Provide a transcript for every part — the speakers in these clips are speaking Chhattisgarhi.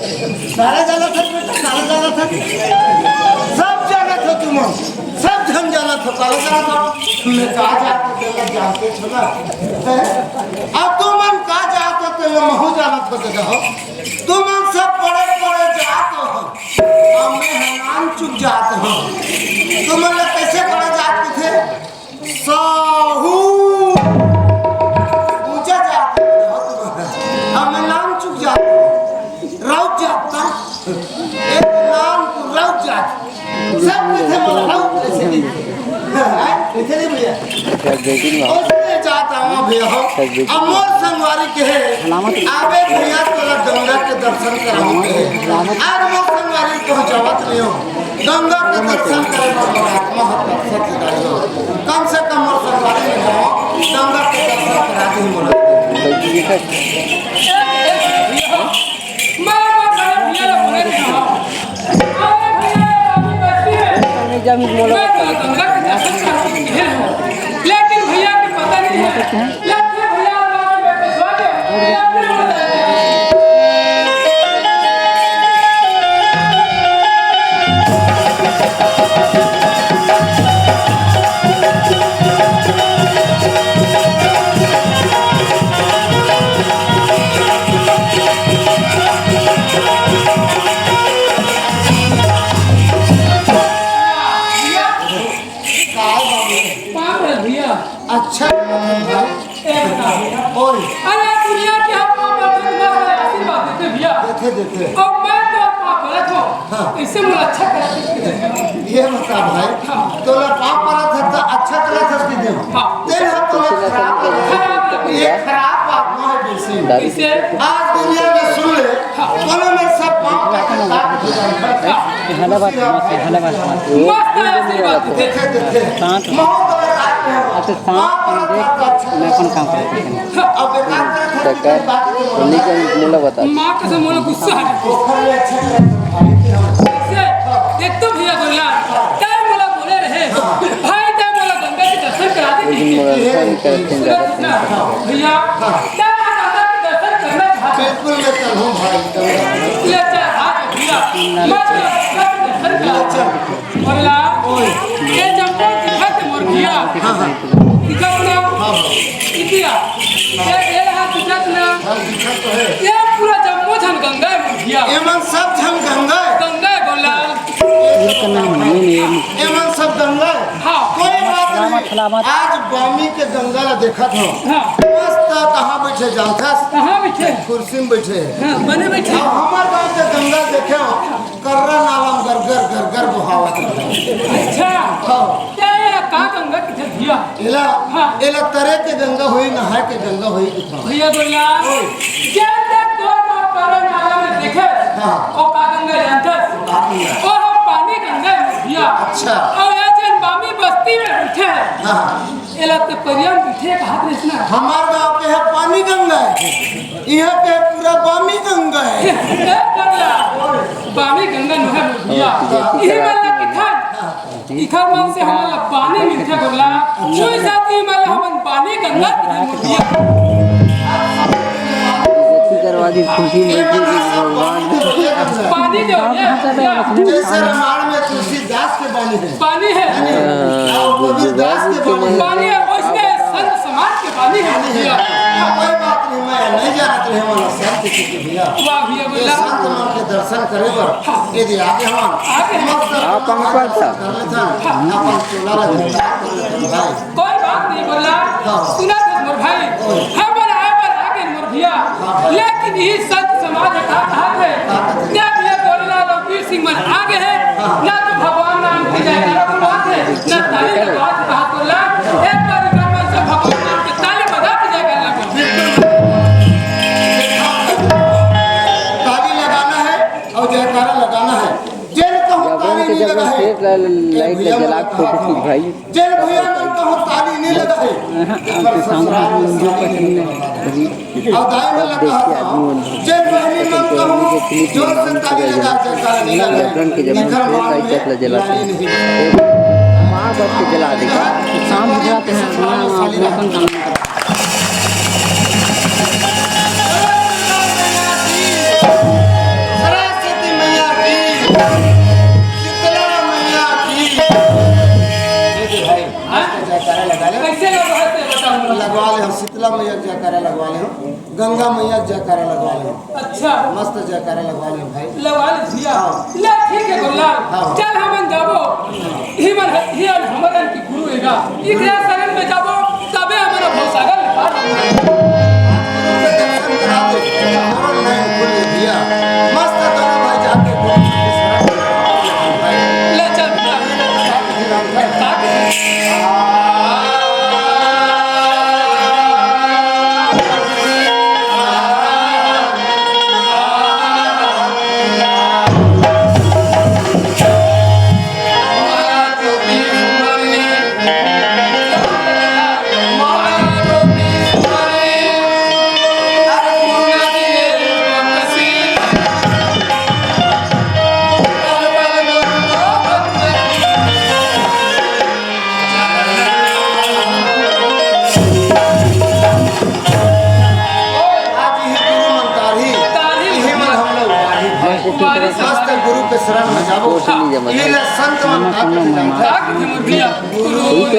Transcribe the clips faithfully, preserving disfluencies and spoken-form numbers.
काला जानत हस बेटा, काला जानत हस। सब जानत हो तुमन, सब झन जानत हो, काला जानत हो। मैं का जात हो, तेला जानते हो ना। हैं? अब तुमन का जात हो, तेला महू जानत हो, दादा हो। तुमन सब पढ़े पढ़े जात हो, अब मैं ह नानचुक जात हो। तुमन ला कैसे पढ़े जात थे? साहू। ऊंचा जात हो तुमन। अब मैं नानचुक जात हो। राउत जात था। एक नाम को राउत जात। सब कथे मोला राउत जैसे नहीं। हैं? कथे नहीं भैया। क्या बेटी में? ओसने जात आवा भैया हो। अब मोर संगवारी कहे, आबे भैया तोला गंगा के दर्शन कराहूं कहे। आज मोर संगवारी पहुंचावत नहीं हो। गंगा के दर्शन करे बर मोर आत्मा ह तरसत हे दाई हो। कम से कम मोर संगवारी में जाओ, गंगा के दर्शन करा दे मोला। मैं बहुत बड़े भैया लोग बोले थे, हाँ। अरे भैया, अभी बस्ती में मैं तो गंगा के दर्शन करने के लिए हूँ। लेकिन भैया के पता नहीं है। लेकिन भैया, आप आगे बैठे, सो गए। भैया, अपने को बताइए। पाँव पर भैया। अच्छा। ए बता भैया। ओए। अरे दुनिया के हम पाँव पर मस्त आशीर्वाद देथे भैया। देथे, देथे। और मैं तो पाँव परत हो। हाँ। इससे मुझे अच्छा कर। ये बता भाई, हाँ। तोला पाँव परत हे त अच्छा करत हस कि देव? हाँ। तेल ह तोला खराब लगे। खराब लगे। ये खराब बात ना है बेसी। इसे आज दुनिया में सुन ले, हाँ। कोनो में सब पाँव का काट दे। हाँ। मस्त आशीर्वाद देथे। देखे, देखे। शांत। अच्छा, शांत, देख, मैं अपन काम करते हैं। अब काका, उन्हीं का मुला बता। माँ कसम, मोला गुस्सा है। से, देख तो भैया बोला, तैं मोला बोले रहे, भाई तैं मोला गंगा के दर्शन करा दे। लेकिन मोला दर्शन करते हैं, सुना, सुना, भैया, तैं गंगा के दर्शन करना चाहत हस। बिल्कुल मैं करूँ भाई, गंगा। ले चल, आज भैया, मैं तो गंगा के दर्शन करा। बोला, ये जम्मो दिखत मोर भैया। हाँ, हाँ। दिखत ना? हाँ, हाँ। इतिया। ये, ये हा दिखत ना? हाँ, दिखत तो है। ये पूरा जम्मो झन गंगा है मोर भैया। एमन सब झन गंगा है। गंगा है बोला। ये तो नाम नहीं, नहीं। एमन सब गंगा है। हाँ। कोई बात नहीं। सलामत, सलामत। आज बामी के गंगा ला देखत हो। हाँ। मस्त कहाँ बैठे जानथस? कहाँ बैठे? कुर्सी में बैठे। हाँ, बने बैठे। अब हमार गाँव के गंगा देखे हो। कर्रा नाला म गरगर गरगर बोहावत रहे। अच्छा। हाँ। क्या ये का गंगा किथे भैया? एला, हाँ। एला तरे के गंगा होही, नहाए के गंगा होही किथे। भैया बोला, ओए। जेन तक तोर बाप कर्रा नाला में देखे, हाँ। ओ का गंगा जानथस? का गंगा? ओ हम पानी गंगा है भैया। अच्छा। और ये जेन बामी बस्ती में बैठे, हाँ। एला तो परिया में बैठे कहत रहिस ना। हमार गाँव के है पानी गंगा है। इहाँ के पूरा बामी गंगा है। ए, गंगा। बामी गंगा नोहे मोर भैया। हाँ, ठीक है, इही ठीक है। मन ला किथन। इखर मन से हमन ला पानी मिलथे बोला। कोई साथी मन ला हमन पानी गंगा किथन मोर भैया। बेइज्जती करवा दी, खुशी मिलती थी भगवान। पानी जो है, जैसे रामायण में तुलसीदास के बानी है। पानी है। हाँ, कबीरदास के बानी है। पानी है, वैसने संत समाज के बानी है भैया। कोई बात नहीं, मैं नहीं जानत रहे वाला संत जी के भैया। वाह भैया, ये बोला। संत मन के दर्शन करे बर हाँ। यदि आगे हवन, आगे। मस्त आप हम दर्शन कर लेथन, हाँ। अपन चोला लगे भाई। कोई बात नहीं बोला। हाँ। सुना था मोर भाई, हम आए पर आगे मोर भैया, हाँ भाई। लेकिन ये संत समाज का कहा है, हाँ। क्या भैया बोलना लो? सिंह मन आगे है, ना तो भगवान नाम के जयकारा बुलवात है, ना ताली लगवात है, कहा तो ला, एक बार इधर मन से भगवान नाम के ताली बजा के जयकारा लगवाओ। ताली लगाना है और जयकारा लगाना है। जेन कहूँ जब ताली के नहीं जब लगा है, सेठ ला-, लाइट भैया ला जला के फोटो खींच भाई। जेन भैया मन कहूँ ताली नहीं लगा है, हाँ, एक बार आपके सामने ससुराल में हम लोग सामने पसंद नहीं। और दाई मन ला कहत हंव, जेन बहिनी मन कहूँ जोर से ताली लगा, जयकारा नहीं लगा, निखर मार में लाली नहीं। माँ बाप के जला देगा। शाम हो जाते हैं, अपना, अपना अपन काम। शीतला मैया के जयकारा लगवा ले हो, गंगा मैया के जयकारा लगवा ले हो। अच्छा। मस्त जयकारा लगवा ले हो भाई। लगवा ले भैया। हाँ। ले ठीक है गोल्ला। हाँ। चल हमन जाबो। ही मन ही हमरन की गुरु एगा। इकरा शरण में जाबो तबे हमन भवसागर ले पार होबो। गुरु के दर्शन करा दे। हमर नैन खुल दिया। मस्त दोनों भाई जाके गुरु के शरण में जाओ भाई। ले चल भैया। आज ही गुरु मन तारही, तारही। इही मन हम लोग वारी भाई। वारी से मस्त गुरु के शरण में जाबो। हाँ। इही ला संत मन का कथे जानता। का कथे मोर भैया? गुरु मोर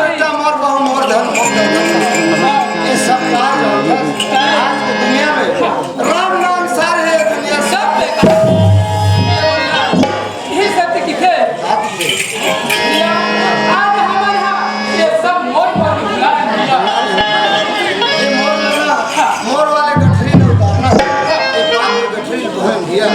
बेटा, मोर बहू, मोर धन, मोर दौलत। ये सब काज होता है। आज की दुनिया में राम नाम सार है, दुनिया सब बेकार। यही सत्य किथे? आज हमन हा ये सब मोर पर भुला दिया। ये मोर वाला, मोर वाले गठरी में उतारना। ये बात में गठरी में भर दिया।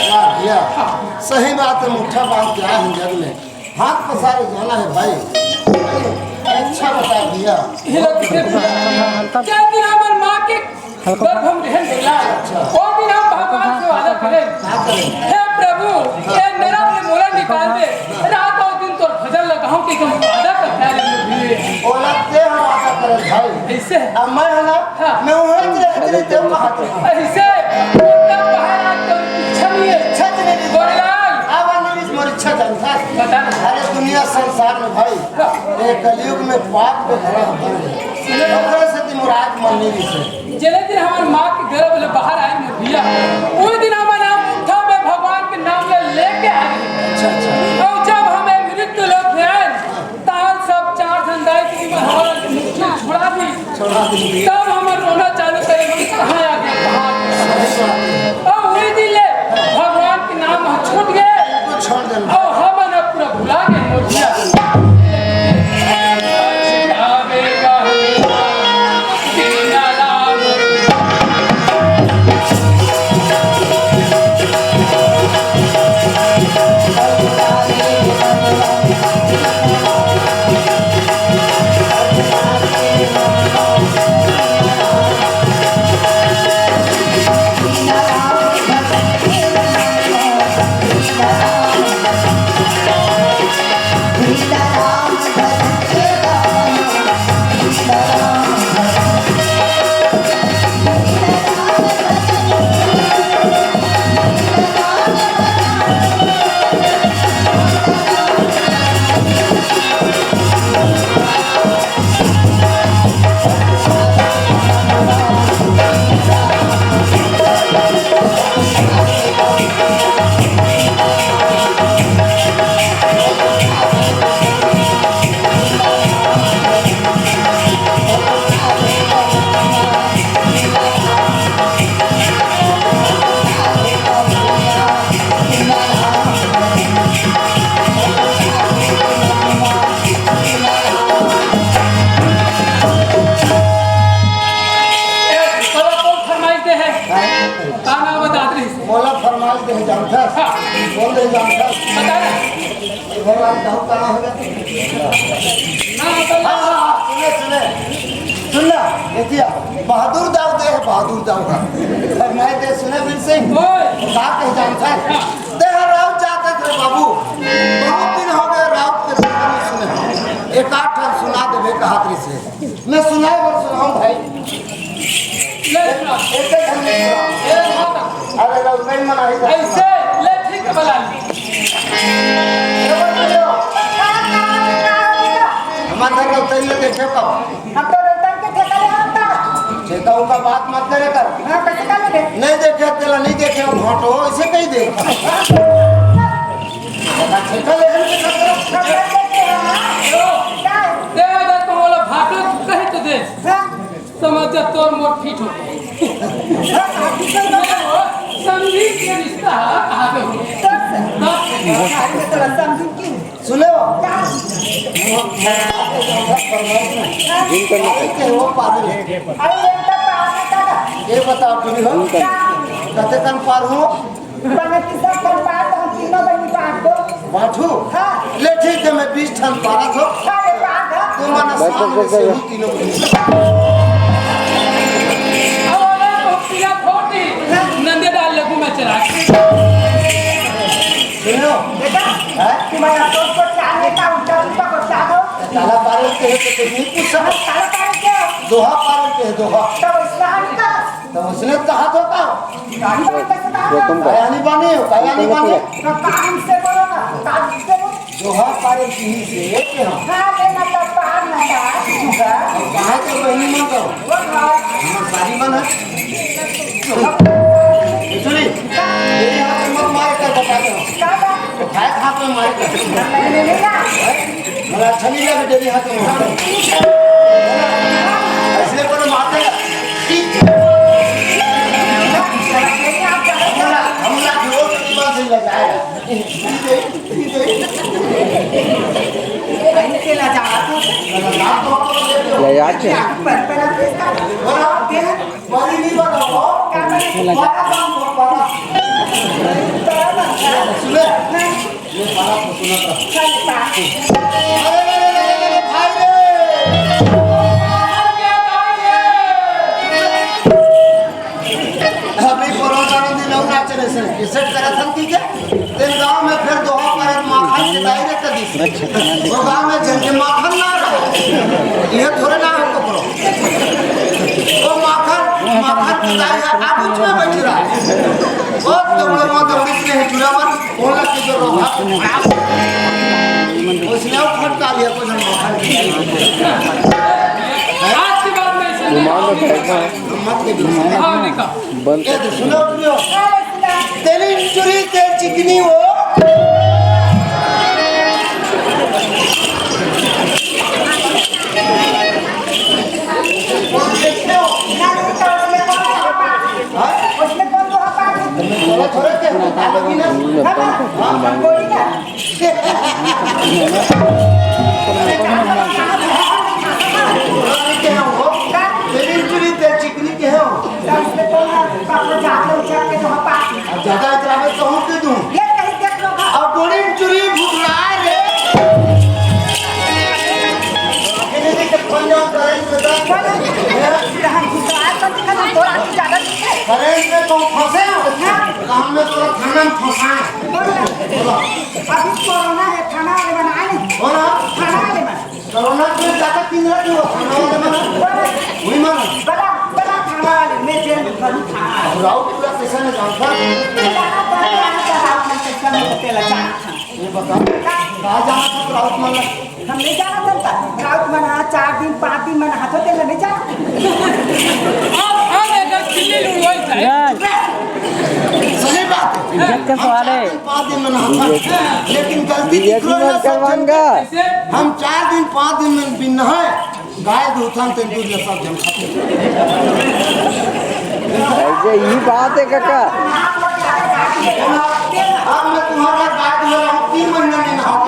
वाह भैया, सही बात है, मुट्ठा बांध के आए हैं जग में, हाथ पसारे जाना है भाई। अच्छा बता भैया। ये लोग कितने बुरा है। क्या दिन हमर माँ के गर्भ में रहन देला। अच्छा। वो दिन हम भगवान से वादा करें, क्या करें? हे प्रभु, ये नरक में मोला निकाल दे, रात और दिन तोर भजन लगाऊं कि हम वादा करता है। ओला ते हम वादा करें भाई। ऐसे? अब मैं है ना, हाँ। मैं वहीं रहते रहते कहा था। ऐसे? तब कहा यार, कोई इच्छा नहीं है। इच्छा तो नहीं है। गोरीलाल। अब नहीं, मोर इच्छा जानता है। बता ना। अरे दुनिया संसार में भाई, ये कलयुग में पाप के घड़ा भर गया। ओकरे सेती मोर आँख मन नहीं दिसे। जेले दिन हमर माँ के गर्भ ले बाहर आए मोर भैया, उही दिन हमर नाम उठा में भगवान के नाम ले लेके आ गए। अच्छा, अच्छा। और जब हमें मृत्यु लोक में आए, ताल सब चार झन दाई जी मन हमारा छुड़ा दी। छोड़ा दी। तब हमर रोना चालू करे, हम कहाँ आ गए, कहाँ आ गए। सही बात है। अब वही दिन ले भगवान के नाम ह छूट गए। कुछ छोड़ देना। और हमन अब पूरा भुला गए, मोर भैया। ए, तोला कौन फरमाइश दे हे? का नाम बता दे? मोला फरमाइश दे हे, जानथस? हाँ। बोल दे, जानथस? बता ना। भगवान कहूँ का नाम होगा? हाँ, बता। हाँ, हाँ, हाँ, सुने, सुने। सुन ना, देखिए, बहादुर दाऊ दे हे, बहादुर दाऊ का। फरमाइश दे, सुने, बीर सिंह। ओए। का कहे, जानथस? हाँ। तेहा राउत जात हस रे बाबू। बहुत दिन हो गए राउत के सुने नहीं सुने। एक आध ठन सुना देबे कहत रहिस हे। मैं सुनाए बर सुनाऊं भाई। ले सुना। एक एक ठन नहीं सुनाऊं। ए, हाँ। अरे राउत नहीं मना ही था। ऐसे ले ठीक है, बला ले। ए, बता दो। हमारे घर राउत नहीं देखे कब? हम तो रतन के ठेका ले आता। ठेका उका बात मत करे कर। हाँ, कैसे कर लेंगे? नहीं देखे, तेला नहीं देखे, हम भाटो, इसे कही दे। ठेका ले हम के खतरा। हम कर लेते हैं, हाँ। क्या है? दे, अगर तुम बोला भाटो कहे तो दे। हाँ। समझ जा, तोर मोर फिट हो। हाँ, आप भी कर लो। नहीं हो, समझी के रिश्ता है, कहाँ पे हो? तो से। बस। अरे, मैं तो समझू क्यों? सुने हो? जिन करना है। के वो पागल है। अरे, ये तो पागल है, दादा। ये बताओ, तुम हो? कते कन पार हो? बने तीसरा कन पार, तो हम तीनों बहनी पार दो। बांटू? हाँ। ले ठीक है, मैं बीस ठन पारा थो। हाँ, ये पार था। तो मन बस, बस, सामने बस, से बस। ही तीनों बहनी। अब अगर तुम पीला फोड़ दी, नंदे डाल लगू मैं चला। सुनो। बेटा, हैं? तुम्हारा तो उसको चार लेता, उल्टा उल्टा बता दो। ताला पारन के है तो कुछ नहीं पूछ सकते। ताला पारन के है? दोहा पारन के है, दोहा। तब इसमें आने का? तब उसने कहा तो का? गाड़ी वाले कैसे कहा? गौतम का। काया नहीं बाने हो, काया नहीं बाने। तो काम से बोलो ना, काम से बोलो। दोहा पारन की ही से, ये क्या? हाँ, लेना तो पार ना था। कहाँ के बहनी मन तो? वो घर। हमार शादी मन है। सुनी, मेरे हाथ में मत मारे कर बता दो। दादा। तो खाए हाथ में मारे कर। नहीं, नहीं, नहीं, ना। मला अच्छा नहीं लगा तेरे हाथ में मारे। इसलिए पर मारते हैं। हमला, हमला जो तो बात नहीं लगा है। अभी कोरोना दिन अउ नाचे रहे से, कैसेट करत हन की के? तेन गांव में फिर दोहा करत माखन के दाई रे कदी। वो गांव में जन के माखन ना रहो। ये थोड़े ना हो पकड़ो। वो माखन, माखन के दाई है, आप उसमें बैठी रहा। वो तो बड़े माता बड़ी से है, चूड़ा मन, वो लग के जो रोहा। उसने वो खटका लिया, कुछ हम खटका लिया। आज के बाद में ऐसा नहीं होगा। मत ले दो। हाँ, निकाल। ये तो सुनो, सुनो। तेरी चुरी, तेरी चिकनी हो। हाँ? थोड़ा, थोड़ा क्या? हाँ, हाँ, हाँ। ज्यादा इतना मैं कहूँ दे दूँ। अब बड़ी चुरी भुगला रे। करंट में तो फंसे हो। काम में तो थाना में फंसा है। अभी कोरोना है, थाना वाले बना नहीं। बोला। थाना वाले बना। कोरोना के ज्यादा तीन रखे हो, थाना वाले बना। बोला। वही मानो। बड़ा, बड़ा थाना वाले, मैं जेल में भरू थाना वाले। राउत पूरा कैसे में जानता? बड़ा, बड़ा, बड़ा, बड़ा, राउत में कैसे में तेला जाना था। ये बताओ, कहाँ जाना था राउत माना? हम नहीं जाना था। राउत मना चार दिन, पाँच दिन मना हाथों तेला नहीं जाना। आप, आप एक चिल्ली लूट वही था। सही बात है। इज्जत के हम सवाल चार है। दिन, पाँच दिन में नहाता, लेकिन गलती ये दिख रही है सब जन का। हम चार दिन, पाँच दिन में बिन नहाए गाय दूथन ते दूध ले सब जन खाते। ऐसे ही बात है काका। अब मैं तुम्हारा गाय दूध लाऊं, तीन महीना नहीं नहाता।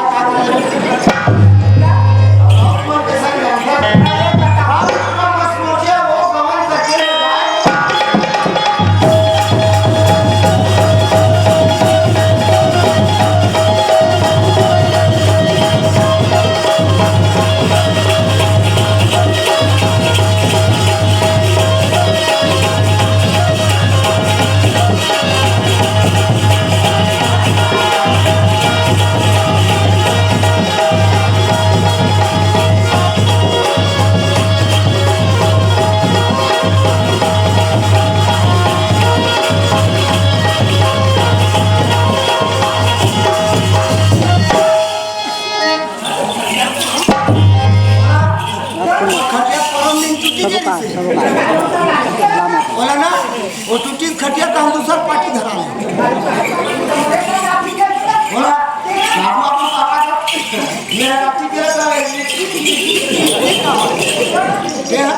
खटिया परम दिन टूटी के रिसे। बोला ना, वो टूटी खटिया तो हम दूसर पार्टी धरा ले। बोला, बाबू अपन पापा का, मेरा राती के रहा है। क्या?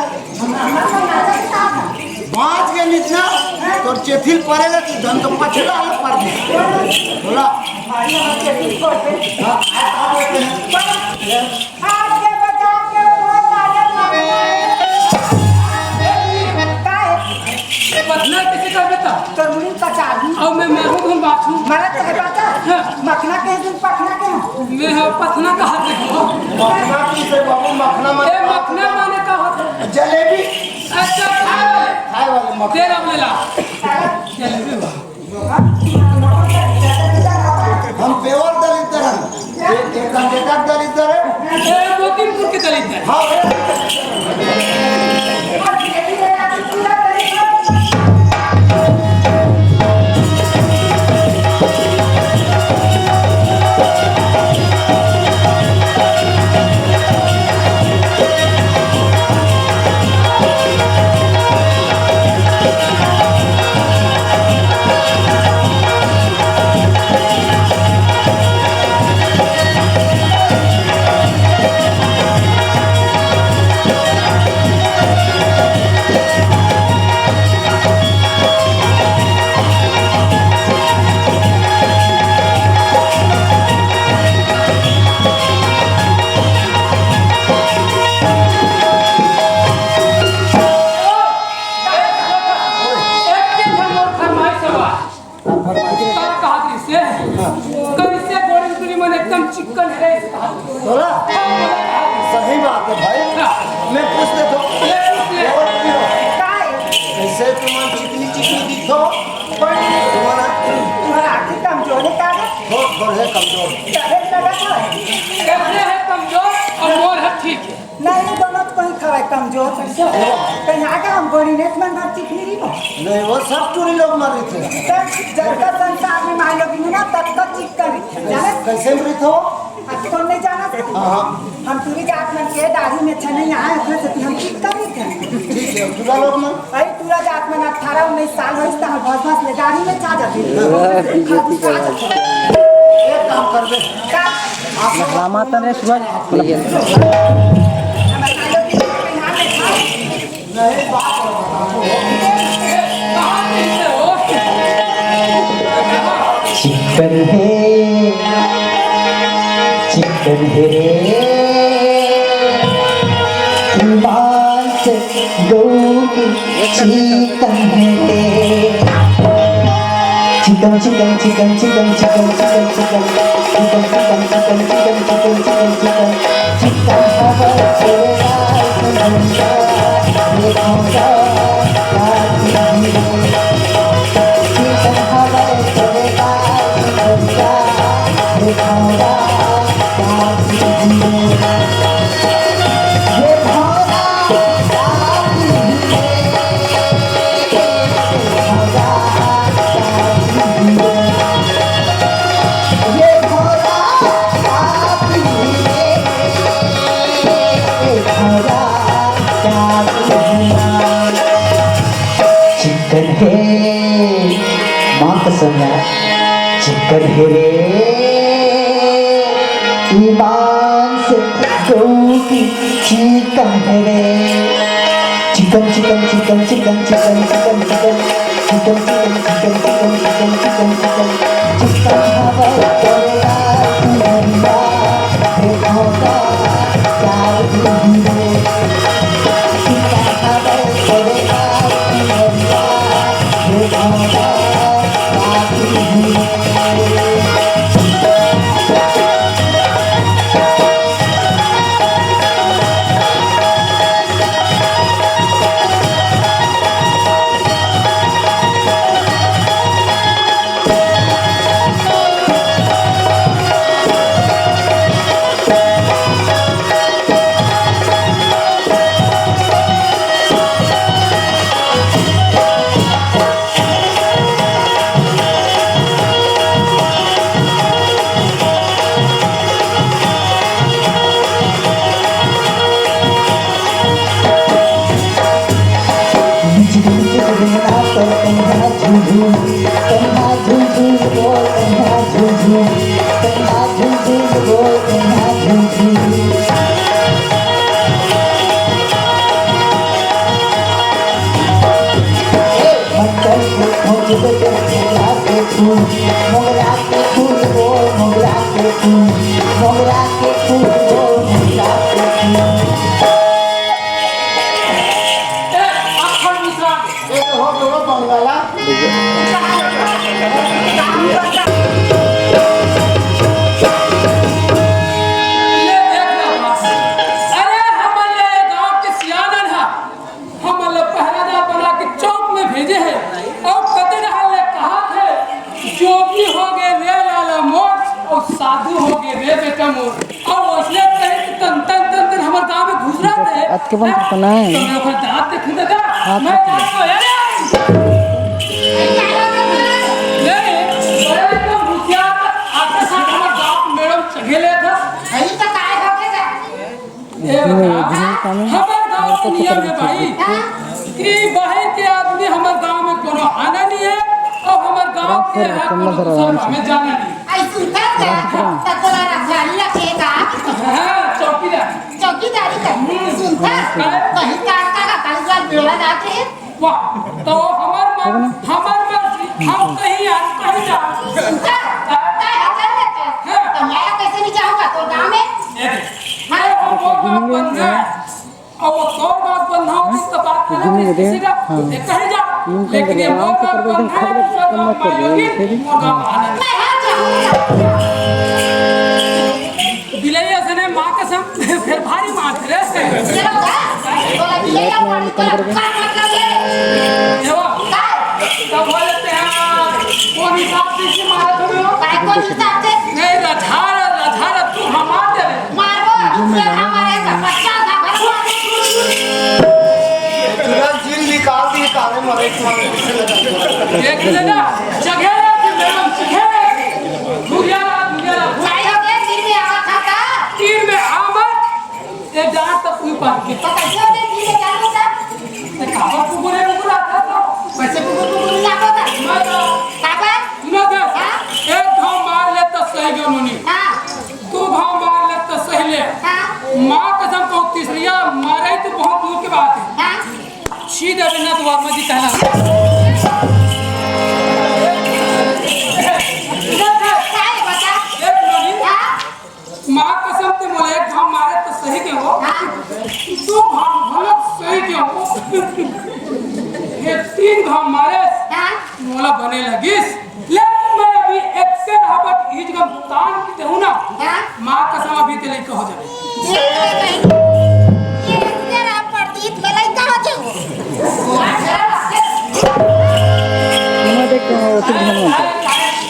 बाँच के नितना, तोर चेथिल परेला कि धन तो पछला आला पर दे। बोला। हाँ, आप बोलते हैं। आज के बचा के वो ताजा मारना है। का है? पथना किसी का बेटा? तोर मुड़ी का चाबी। अब मैं मारू, हम बाछू। मारा तो है बाचा। हाँ। मखना के दिन पखना के। मैं हाँ पथना कहा थे। मखना की से बाबू, मखना मत ए, मखना माने का होता है? जलेबी। अच्छा, खाए वाले। खाए वाले मखना। तेरा बोले ला। जलेबी बा। हम pure दलिद्दर हन। एक, एक हम बेटा दलिद्दर है। ए, मोतीपुर के दलिद्दर। हाँ। का कहत रहिस हे? कइसे गोड़ी उतरी मन एकदम चिक्कन हे, अइसे कहत रहिस। तोला? सही बात है भाई। हाँ। मैं पूछ देथों। ले, पूछ ले। और क्यों? कइसे तुमन चिकनी चिकनी दिखो? तुम्हारा, तुम्हारा आँखी कमजोर है का रे? बहुत बड़े कमजोर। तबे लगा था। तबे है कमजोर अउ मोर है ठीक है। नहीं, दोनों तो कहीं खवाए कमजोर। कैसे हो? कहीं आगे हम गोरी नेत मन भर चिकनी रही हो। नहीं, वो सब टूरी लोग मर रहे थे। सब जब तक संसार में माई लोग नहीं ना, तब तक चिकन रही थे, जाने? कैसे मरी थो? कोन नहीं जाना था? हाँ, हाँ। हम टूरी जात मन के दाढ़ी में अच्छा नहीं आए, ओकरे सेती हम ठीक कर ली थे। ठीक है, दूसरा लोग में? अरे, टूरा जात मन अठारह उन्नीस साल होइस त हम भस भस ले दाढ़ी में छा जाती। वाह, बीजेपी के बात। एक काम कर दे। का? रामातन रे सूरज। चिकन है, चिकन है रे, ईमान से गऊ की चिकन है रे। Chicken, chicken, chicken. चिकन है, माँ कसम यार, चिकन है रे, ईमान से गऊ की चिकन है रे। Chicken, chicken, chicken. अरे, हमन ले गांव के सियानन ह, हमन ल पहरेदार बना के चौक में भेजे हे, अउ कते डहर ले कहात हे, जोगी हो गे रे लाला मोर, अउ साधु हो गे रे बेटा मोर। अउ ओइसने कहे कि तन, तन, तन, तन हमर गांव में घुसरत हे। अतके बंद करना है। तो मैं ओकर दांत देखूं दादा, हाथ मैं मत जान लगा। को, अरे! नहीं, बड़े एकदम होशियार, आपके साथ हमर गांव में मैडम चघे ले था। यही तो काय होके जा। ए, बता, हमर गांव के नियम हे भाई कि बाहर के आदमी हमर गांव में कोनो आना नहीं हे अउ हमर गांव के यहाँ कोनो दूसर गांव में जाना नहीं। आई सुनता है, त तोला रखवाली रखे का? हाँ, चौकीदार। चौकीदारी कर। हम्म। सुनता? हाँ। कहीं काट का का कल बेड़ा जाते हैं। वाह, तो हमर मन, हमर मर्जी, हम कहीं आ, कहीं जा। सुनता? तय हजर लेते। हाँ। तो मैं कैसे नहीं जाऊंगा तो गांव में? ए, मैं वो मोर बाप बन गए। अउ वो तोर बाप बन रहा हो, तो बात करना किसी का, हाँ। ये कहीं जा। लेकिन ये मोर बाप बन गए, तो मोर बाप बन गए, मोर बाप आनंद। मैं हाँ जाऊंगा। बिलई अइसने माँ कसम, फेर भारी मारथे रे। ये लोग, हाँ? बोला कि ये क्या पानी का, का मतलब ये? ये वो, तब बोलते हैं, कौन हिसाब से इसे मारा तुम लोग? काय कौन हिसाब से? नहीं, रझार, रझार, तू हमार दे रे। मारो, ये हमारे का बच्चा था, घर में। तुरंत जिन निकाल दिए, काले मरे, तुम्हारे पीछे लगा। देख लेना, जगह है कि मैडम, जगह है। दुनिया ला, दुनिया ला। काय हो गया, दिल में आवा था, पाके। तो कैसे होते धीरे चालू था? ते काबर कुकुरे कुकुर आता था? कैसे कुकुर कुकुर नहीं आता था? मैं तो काबर? सुना दे। हाँ? एक घाव मार ले तो सही गयो नोनी। हाँ। दो घाव मार ले तो सही ले। हाँ। माँ कसम को तीसरिया मारे तो बहुत दूर की बात है। हाँ। सीधे बिना तो वर्मा जी कहना। सुना दे। काय बता? एक नोनी। हाँ। माँ कसम ते मोला एक घाव मारे तो सही के हो। हाँ। दो घाव मतलब सही के हो। ये तीन घाव मारे हाँ। मोला बने लगिस। लेकिन मैं अभी एक से रहबत ईज गम तान की देहूँ ना। हाँ। माँ कसम अभी ते लइका हो जाबे। ये नहीं। ये एक से रहबत ईज में लइका हो जाबे। मैं देखता हूँ, उसी ध्यान में।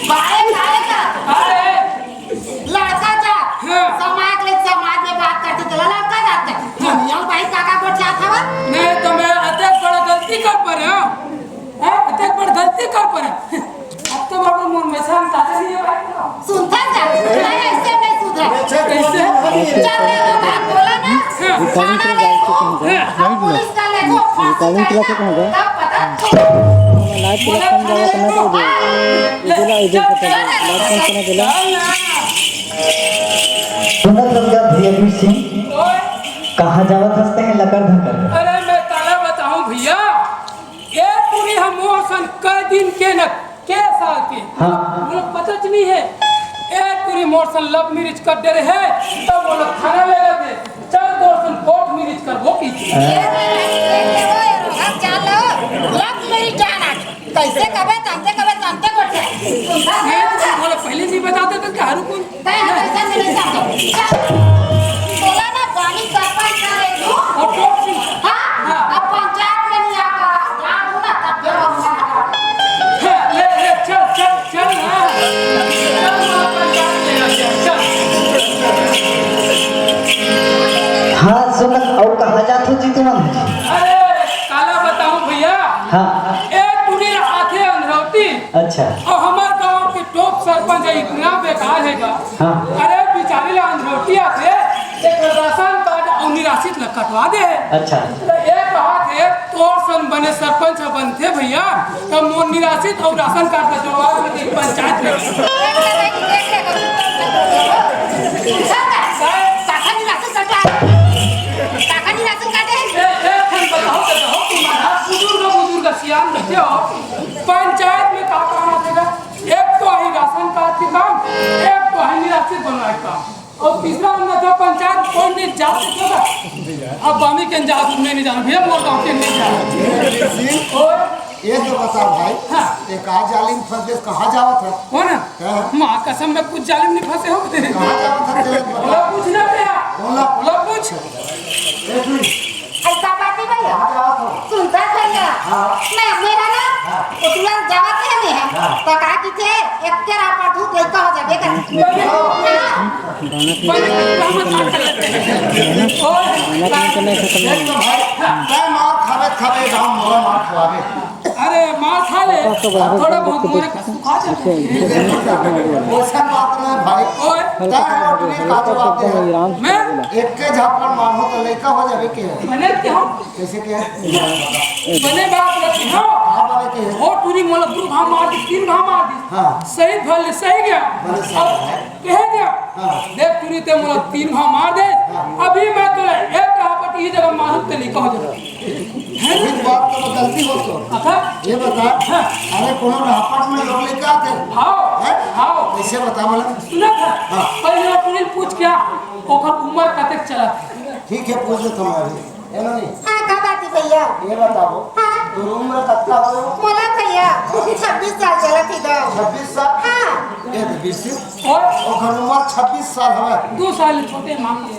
बारे, बारे का। अरे, लड़का जात, हाँ। समाज ले समाज में बात करथे, तेला लड़का जात कथे। दुनिया में भाई काका गोठ जात हवा? नहीं तो मैं अतेक बड़ा गलती कर परे हँव। हाँ, अतेक बड़ा गलती कर परे हँव। अब तो बाबू मोर में से हम ताते नहीं है भाई। सुनता जा, मैं ऐसे नहीं सुधरा। कैसे? चल रे वो बात बोला ना, हाँ। थाना में को, हाँ। पुलिस का ले को, फांसी recording का class ले, होगा। तब पता। Live class कम जावा करना तो दे। इधर, इधर पता है। Live कम करना बोला। सुनत रहिया भैया सिंह, कहाँ जावत हस तें लकर धकर? अरे मैं काला बताऊं भैया, ए टूरी हम मोर सन कई दिन के न के साल के। हाँ। मोला पता च नहीं है। ए टूरी मोर सन love marriage कर डरे है, तब मोला थाना ले जाते। चल तोर सन court marriage करबो की। हाँ। ए, ए, ए, ए, ओ, ए, रोहन, चल, love marriage जाना। कैसे कबे तंते, कबे तंते गोठे। ये तो मोला पहले नहीं बताते तो क्या रुकूं? तैं ह कैसे मिले जातो? बोला ना, पानी का पानी का ले तू। और टॉप से। हाँ? हाँ। अब पंचायत में नहीं आवा, जान दो ना, तब फिर हम ना आवा। हाँ, ले, ले, चल, चल, चल ना। चल ना, पंचायत में आ, चल, चल। हाँ, सुन, अउ कहाँ जात हो जी तुमन? अरे, काला बताऊं भैया? हाँ। एक टूरी आथे अंधरौती। अच्छा। अउ हमर गांव के टॉप सरपंच ह इतना बेकार हे गा। हाँ। अरे बिचारी ला अंधरौती आथे, एकर राशन कार्ड अउ निराशित ला कटवा दे। अच्छा। त ए कहाथे, तोर सन बने सरपंच ह बनथे भैया, त मोर निराशित अउ राशन कार्ड ला जोड़वा दे पंचायत में। काका निराशित कटवा दे। काका निराशित काटे। ए, ए, फिर बताओ, बताओ, तुम्हारा बुजुर्ग, बुजुर्ग सियान बच्चे हो। पंचायत में का काम आथे गा? एक तो आही राशन कार्ड के काम, एक तो आही निराशित बनवाए के काम, अउ तीसरा हमला जो पंचायत कोई नहीं जात देथे गा। अब बामी के जात, मैं नहीं जानूं भैया, मोर गांव के नहीं जानूं। सिंह, ओए, ये तो बता भाई, हाँ। एक आज जालिम फंस गए, कहाँ जावत है? कौन है? हाँ। माँ कसम, मैं कुछ जालिम नहीं फंसे हो। कहाँ जावत है? चल, बता। बोला पूछ ना भैया। बोला। बोला पूछ। ए, सुन। ऐसा बात नहीं भैया। हाँ, हाँ, हाँ। सुनता भैया। हाँ। मैं, मेरा ना, हाँ। उतला जावा के नहीं है। हाँ। तो कहा कि थे, एक तेरा पर धूप लइका हो जाबे कर। हाँ। हाँ। एक तो भाई, तैं मार खावे, खावे, गाँव मोला मार खवावे। अरे, मार खा ले, थोड़ा बहुत मोरे का सुखा दे। वैसा बात नहीं भाई। ओए। तैं अपने का जवाब दे। मैं? एक के झापड़ मारो तो लइका हो जाबे के। बने के हो? कैसे के? बने बात रखी हो। हाँ, बने के। हो टूरी मोला दू घाव मार दी, तीन घाव मार दी। हाँ। सही भल, सही गया। बने सही अब है। कहे गया। हाँ। देख टूरी ते मोला तीन घाव मार दे। हाँ। अभी मैं तोला एक घाव पट ई जगह मारू ते लइका हो जाबे। अभी बात तो गलती हो तो। अच्छा। ये बता, हाँ। अरे कोनो राहपट में लोग लइका आथे। हाँ, हैं? हाँ। कैसे बता बोला? सुना था? हाँ। पहले वो टूरी पूछ क्या, ओकर उम्र कतेक चलत हे? ठीक है, पूछ लेता हूँ मैं अभी। है ना नहीं? हाँ, का बात है भैया? ये बताओ, हाँ। तोर उम्र कतका हो? मोला भैया, छब्बीस साल चलत हे गा। छब्बीस साल? हाँ। ये तो बीस और? ओकर उम्र छब्बीस साल हवे। दो साल छोटे मांग ले।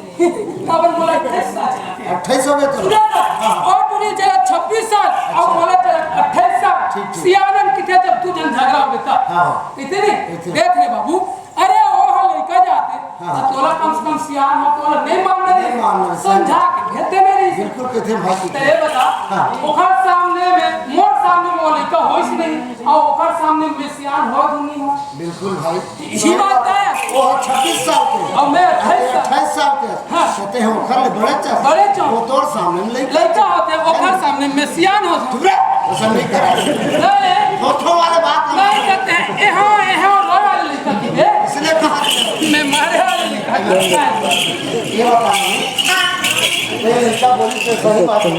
काबर मोला अट्ठाईस साल। अट्ठाईस हो गए तो? सुना ना? हाँ। और तूने चला छब्बीस साल, और अच्छा। मोला चला अट्ठाईस साल। ठीक, ठीक। सियानन किथे जब दू झन झगड़ा हो गया था। हाँ। किथे नहीं? किथे? देख रे बाबू, अरे ओ हा लइका जाते, हाँ। तो तोला कम से कम सियान हो, तोला नहीं मानना नहीं नहीं। मानना नहीं। समझा के भेजते नहीं रही। बिल्कुल किथे भाई किथे। तो ये बता, हाँ। ओखर सामने में, मोर सामने में वो लइका होइस अउ ओकर सामने में सियान हो दूनी हो। बिल्कुल भाई। इही बात हे। वो छब्बीस साल के। अउ मैं अट्ठाईस साल। अट्ठाईस साल के। हाँ। तो तें ओकर ले बड़े च हस। बड़े च हस। वो तोर सामने में लइका। लइका होथे, ओकर सामने में सियान होथे। चुप रे, ऐसा नहीं करा। नहीं। होठों वाले बात ना नहीं मार। कहते हैं, एहाँ, एहाँ रोए वाले लइका की बे। इसने कहा था। मैं मारे वाले लइका की। ये बता नहीं। ये लइका बोली तो सही बात है।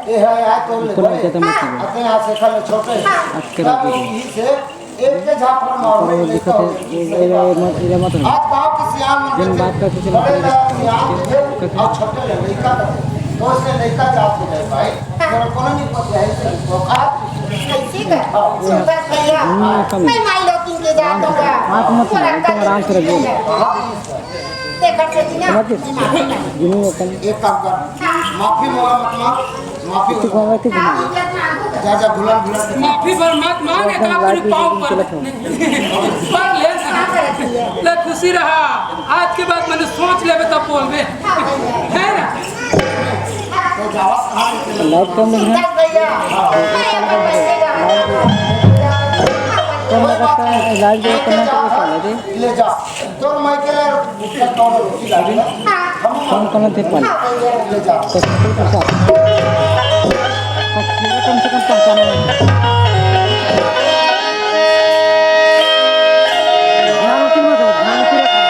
ये है यार, तो ले ऊपर में बड़े। कहते हैं मत कीजिए। अपने आप से कर ले छोटे। आज के तब रख दीजिए। यही से एक के झापड़ मारो, ऊपर में एक लिखा था, हो। ये, ये, ये मत, ये मत रखो। आज गांव के सियान मन जिन के बात का किसी ने बड़े नहीं का सियान के और छोटे ले लइका तक। तो इसने लइका जात हो जाए भाई। तेरे को नहीं पता है, इससे औकात। ऐसी का? हाँ। सुंदर भैया। हम्म, कम। मैं माई लोग के जात हूँ। हाथ मत पूरा लगाओ, एकदम आराम से रखिए। हाँ। देखा से जी ना, समझ गए? माफी नहीं। जिन्हें वो कम। एक काम कर, हाँ। माफी मांगा मत मांग, माफी किसी को मांगा कि हाँ, नहीं? मतलब मांगू। जा, जा, भुला, भुला। माफी भर मत मांग, एक एकदम आखिरी लाठी पाँव की पर। गलत हो। पर ले, हाँ, गलत है। ले खुशी रहा। आज के बाद मैंने सोच लेबे तब बोलबे। हाँ, भैया। है ना? तो जावा कहाँ लेके लाइट कम है। सुंदर भैया, हाँ। मैं अपन पैसे का कम लगता है, लाइट जो कम है, तो वो साला दे। ले जा। तोर माई के लिए उसका कौन रोटी ला दे? कौन कौन थे पानी? ले जा। तो ठीक है, साहब। तो मेरा कम से कम पहचाना है। ध्यान से मत हो, ध्यान से रखो।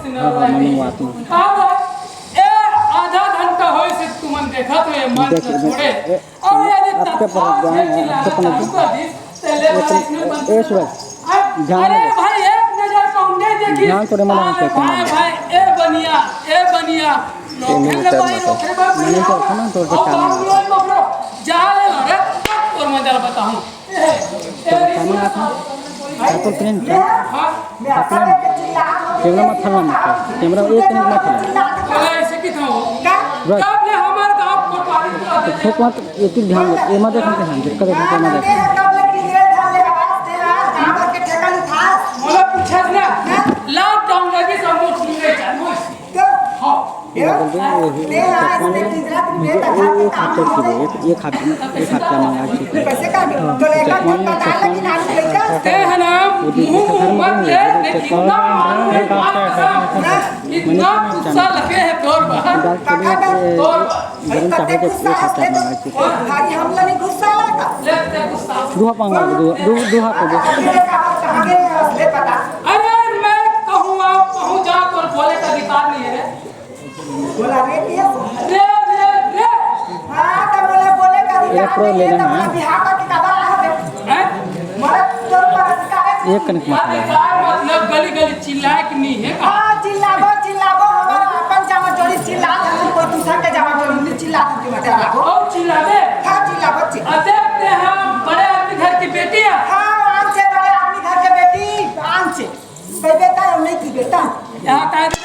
हाँ, हाँ, मैं मंगवाता हूँ। अब ए आधा घंटा होइस तुमन देखत हो, ये मंच देख, ल छोड़े। ए, अब यदि अतके पर तत्काल जाए, से चिल्लाना अतके पर चालू कर दिस, त ले ए, भाई, इसमें ए, बंद। ए, सूरज, अब, ध्यान अरे दे। भाई, एक नजर तो हमने देखी। ध्यान तोरे मन आ, से भाई, करना। भाई, ए बनिया, ए बनिया। ये नहीं नौकरी उतर भाई, मतलब। नौकरी भाई, मैंने बनिया। तो रखा ना, तो और काम बाबू नहीं। लोग पकड़ो, जा ले लो रे, तोर मजा बताऊं। तो सामने आता। ठाकुर प्रेम क्या? ठाकुर प्रेम। कैमरा मत हलाना, कैमरा एक मिनट मत हलाना। बोला ऐसे की था वो। बस। आपने हमारे गांव को पानी पिला तो दिया। ठोक मत, एक ही ध्यान दे, ये मत देखना ध्यान दे, कदम मत देखना। बोला पूछा ना, लॉकडाउन लगे सब लोग सुन रहे हैं। हाँ। ये बोलते हैं, ये, ये चश्मा नहीं है। मुझे ये, ये खाते थे, ये, ये खाते, ये खाते मंगा के। चश्मा नहीं है, चश्मा नहीं है। ते है ना, वो भी मुंह मत ले, लेकिन ना, इतना गुस्सा लगे है तोर बा। तोर बा। गरम चावल के एक खाते मंगा के। भाई, हम लोग गुस्सा लगा। ले, ते गुस्सा। दूहा पांगा, दू-, दू-, दूहा को दे। अरे, मैं कहूँ, आप कहूँ, जा, तोर बोले का अधिकार नहीं है रे। बोला रे, ये रे, रे, रे। हाँ, तो बोले, बोले का अधिकार ये pro नहीं है, लेना तो है। बोला, बिहार का किताबा रहा है। हैं? बोले, तोर पर अधिकार है। एक कनिक मत ले। अधिकार मतलब गली गली चिल्लाए कि नहीं है का? हाँ, चिल्लाबो, चिल्लाबो, हमारा अपन जावा जोड़ी चिल्ला, कोई दूसरा के जावा जोड़ी नहीं चिल्ला, तू क्यों बता रहा हो? और चिल्लाबे? हाँ, चिल्लाबो, चिल्ला। अरे, ते हम बड़े आदमी घर की बेटी है। हाँ, आन से बड़े आदमी घर के बेटी, आन से। कोई बेटा है, नहीं थी बेटा। यहाँ कह दे,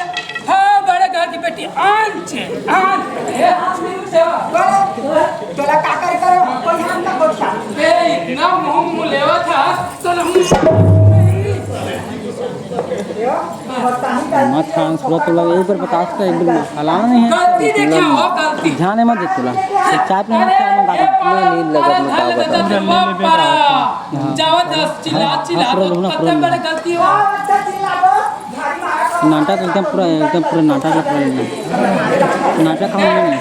हाँ, बड़े घर की बेटी, आन से, आन से। ये हाथ नहीं उठे। बोले, तोला का करे करे, कोई हाथ ना बोलता। बे, इतना मुंह मुंह लेवा था, तो ना मुंह मत खान, सुबह तोला एक बार बता सकता है, एक बार हलाना नहीं है। गलती देखिए, वो गलती। ध्यान मत दे तोला। चाय पीना, चाय मंगा दे। नहीं, नहीं, लगत में का बता। पूरा ले ले बेटा। जावत चिल्ला, चिल्ला, हाँ, पूरा तो लोग ना, पूरा कतई लोग। बड़े गलती हो। नाटक एकदम पूरा, एकदम पूरा नाटक लग रहा है। नाटक का मतलब नहीं।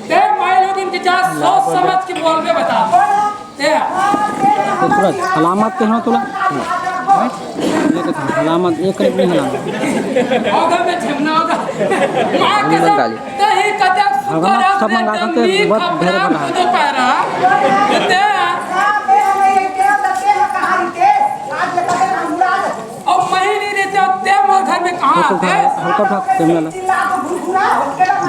ते माई लोग इनके जा सोच समझ के बोल के बता। ते तो पूरा सलामत के हो तोला। ये तो सलामत, एक करीब नहीं हलामत। होगा मैं झेमना होगा। माँ के साथ कहीं कते हगना सब मंगा के बहुत ढेर भरा है। दोपहरा। ते अब मैं ही नहीं रहते, अब ते मोर घर में कहाँ हल्का उठा, आते? हल्का उठा, कैमरा ला।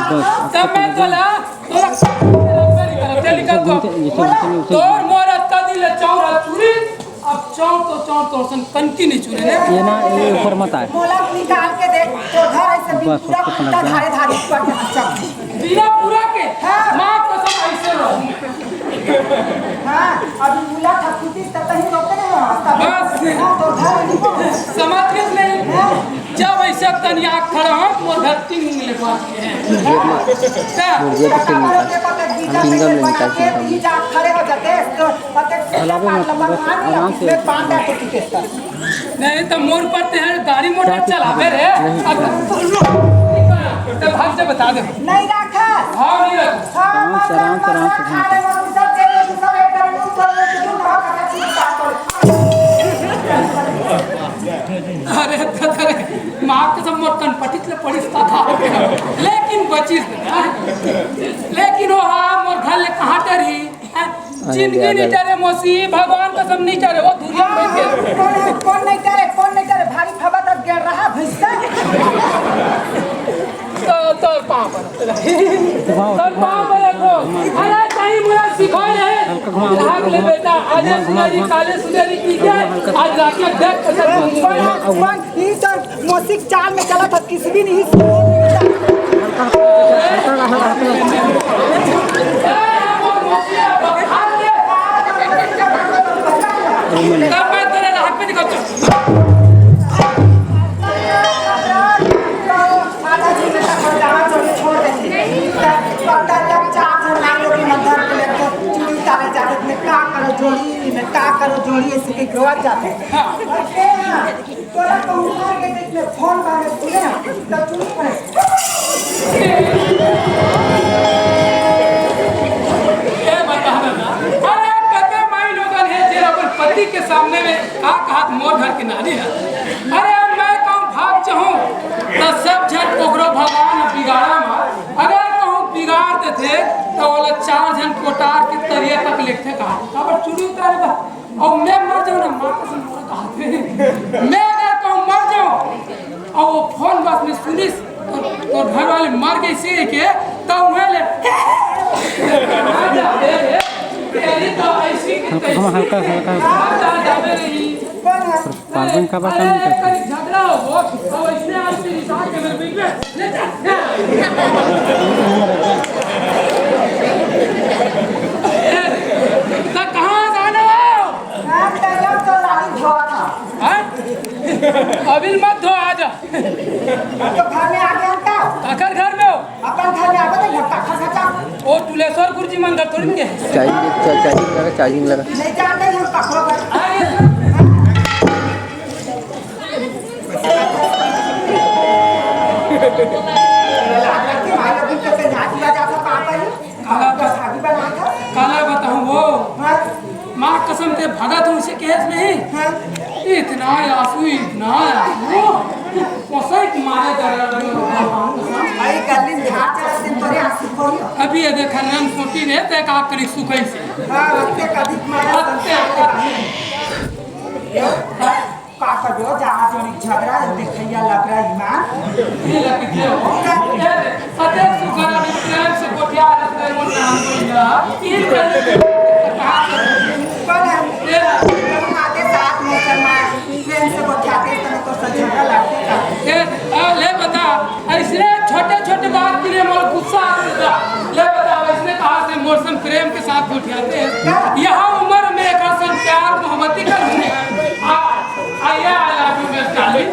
बस, तब मैं बोला, तोरा तेरी तरफ से निकल तो। घूमते, जैसे घूमते नहीं, उसे तोर मोर अत्ता दिल चौरा चूरी, अब चौं तो चौं तो सन कनकी नहीं चूरे रे। ये ना, ये ऊपर मत आए। मोला निकाल के देख, तो घर ऐसे बस, बिना उसको समझ गया। धारे धारे ऊपर के चल। बिना पूरा के? हाँ। माँ कसम ऐसे रहो। हाँ, अभी मुला था, कुटी त कहीं रोके नहीं हो, तब बस। हाँ, तो घर नहीं हो। समझ के नहीं? हाँ। जब ऐसे तनिया खड़ा हो, मोर घर तीन उंगली बांध के है। मुझे तो तीन उंगली। हम तीन उंगली निकाल के हम। खड़े हो जाते, तो पते हलावे मत, बस आराम से। बांधा कुटी के। नहीं तो मोर पर ते गाड़ी मोटर चलावे रे। अब तो भाग से बता दे। नहीं रखा। हाँ, नहीं रखा। हाँ, आराम से, आराम से, आराम से, आराम से। अरे, अरे, माँ कसम मोर कनपटी ले पड़िस था, लेकिन बचिस ना। लेकिन वो हाँ, मोर घर ले कहाँ डरही? जिंदगी नहीं डरे मौसी, भगवान कसम नहीं डरे, वो दुनिया में बैठ के। कौन, कौन नहीं डरे, कौन नहीं डरे? भारी खबर तक गिर रहा भैंसा। तो, तो पाँव पर। तो पाँव पर रखो। अरे, कहीं मुझे सिखाए रहे। भाग ले बेटा, आधे सुनेरी, काले सुनेरी की क्या? आज जाके देख, कसम। कौन, कौन, कौन? ई तो मोसिक चाल में चलत ह, किस भी नहीं। तोरा कहूँ मार के देख ले, फोन मारे सुने, त तू नहीं करे। ए, बता ना। अरे, कते माई लोगन हे, जे अपन पति के सामने में का कहत मोर घर के नारी है। अरे, अब मैं कहूँ भाग जाऊँ, त सब चार झन कोटार के तरिया तक लेगथे कहा, काबर चूड़ी उतारे बर। अउ मैं मर जाऊं ना, माँ कसम मोला कहा थे। मैं अगर कहूँ मर जाऊं, अउ वो फोन बस में सुनिस, तोर, तोर घर वाले मर गइसे के, त उहें ले। तेरी तो ऐसी की तैसी। हल्का, हल्का। पागल का बात नहीं करते। झगड़ा हो, वो, वो इसने आज तेरी साथ के मेरे बीच में। तो कहाँ जाना हो? मैं तैयार तो लाली धोआ था। हाँ? अभी मत धो, आ जा। तो घर में आ गया था। काकर घर में हो? अपन घर में आवे तो घर का खा खा। ओ टुलेश्वर गुरुजी मन घर थोड़ी के। चार्जिंग, चा-, चार्जिंग लगा, चार्जिंग लगा। नहीं जानते हम ककरो घर। अरे। लाज लगती माई लोग के से नाच बजा था पापा जी। काला का शादी बना था। काला बताऊं वो। हाँ। माँ कसम ते भगत हूँ उसे केस नहीं। हाँ। इतना आंसू, इतना आंसू। पोसई के मारे दर्द। भाई गली में हाथ चला दिन तोरे आंसू खोई। अभी ये देख रंग सोटी रे ते का करी सुखई से। हाँ, ओते कभी मारा ओते। का करो, जहाँ जोड़ी झगड़ा है, देखैया लबरा ईमान। ये लग गया। ये सत्य सुखरा प्रेम से गोठिया रखते हैं, वो नाम को ना। ये कर कहाँ पर? कौन है? ये तुम आते साथ मुसलमान, प्रेम से गोठियाते, तुम तो सब झगड़ा लगते का। ए, आ, ले बता, ऐसे छोटे-छोटे बात के लिए मोर गुस्सा आ जाता। ले बता, ऐसे कहाँ से मोर संग प्रेम के साथ गोठियाते हैं? क्या? यहाँ उम्र में एक असन प्यार मोहब्बती करूँ। आ, आ, या, I love you, मेरे darling।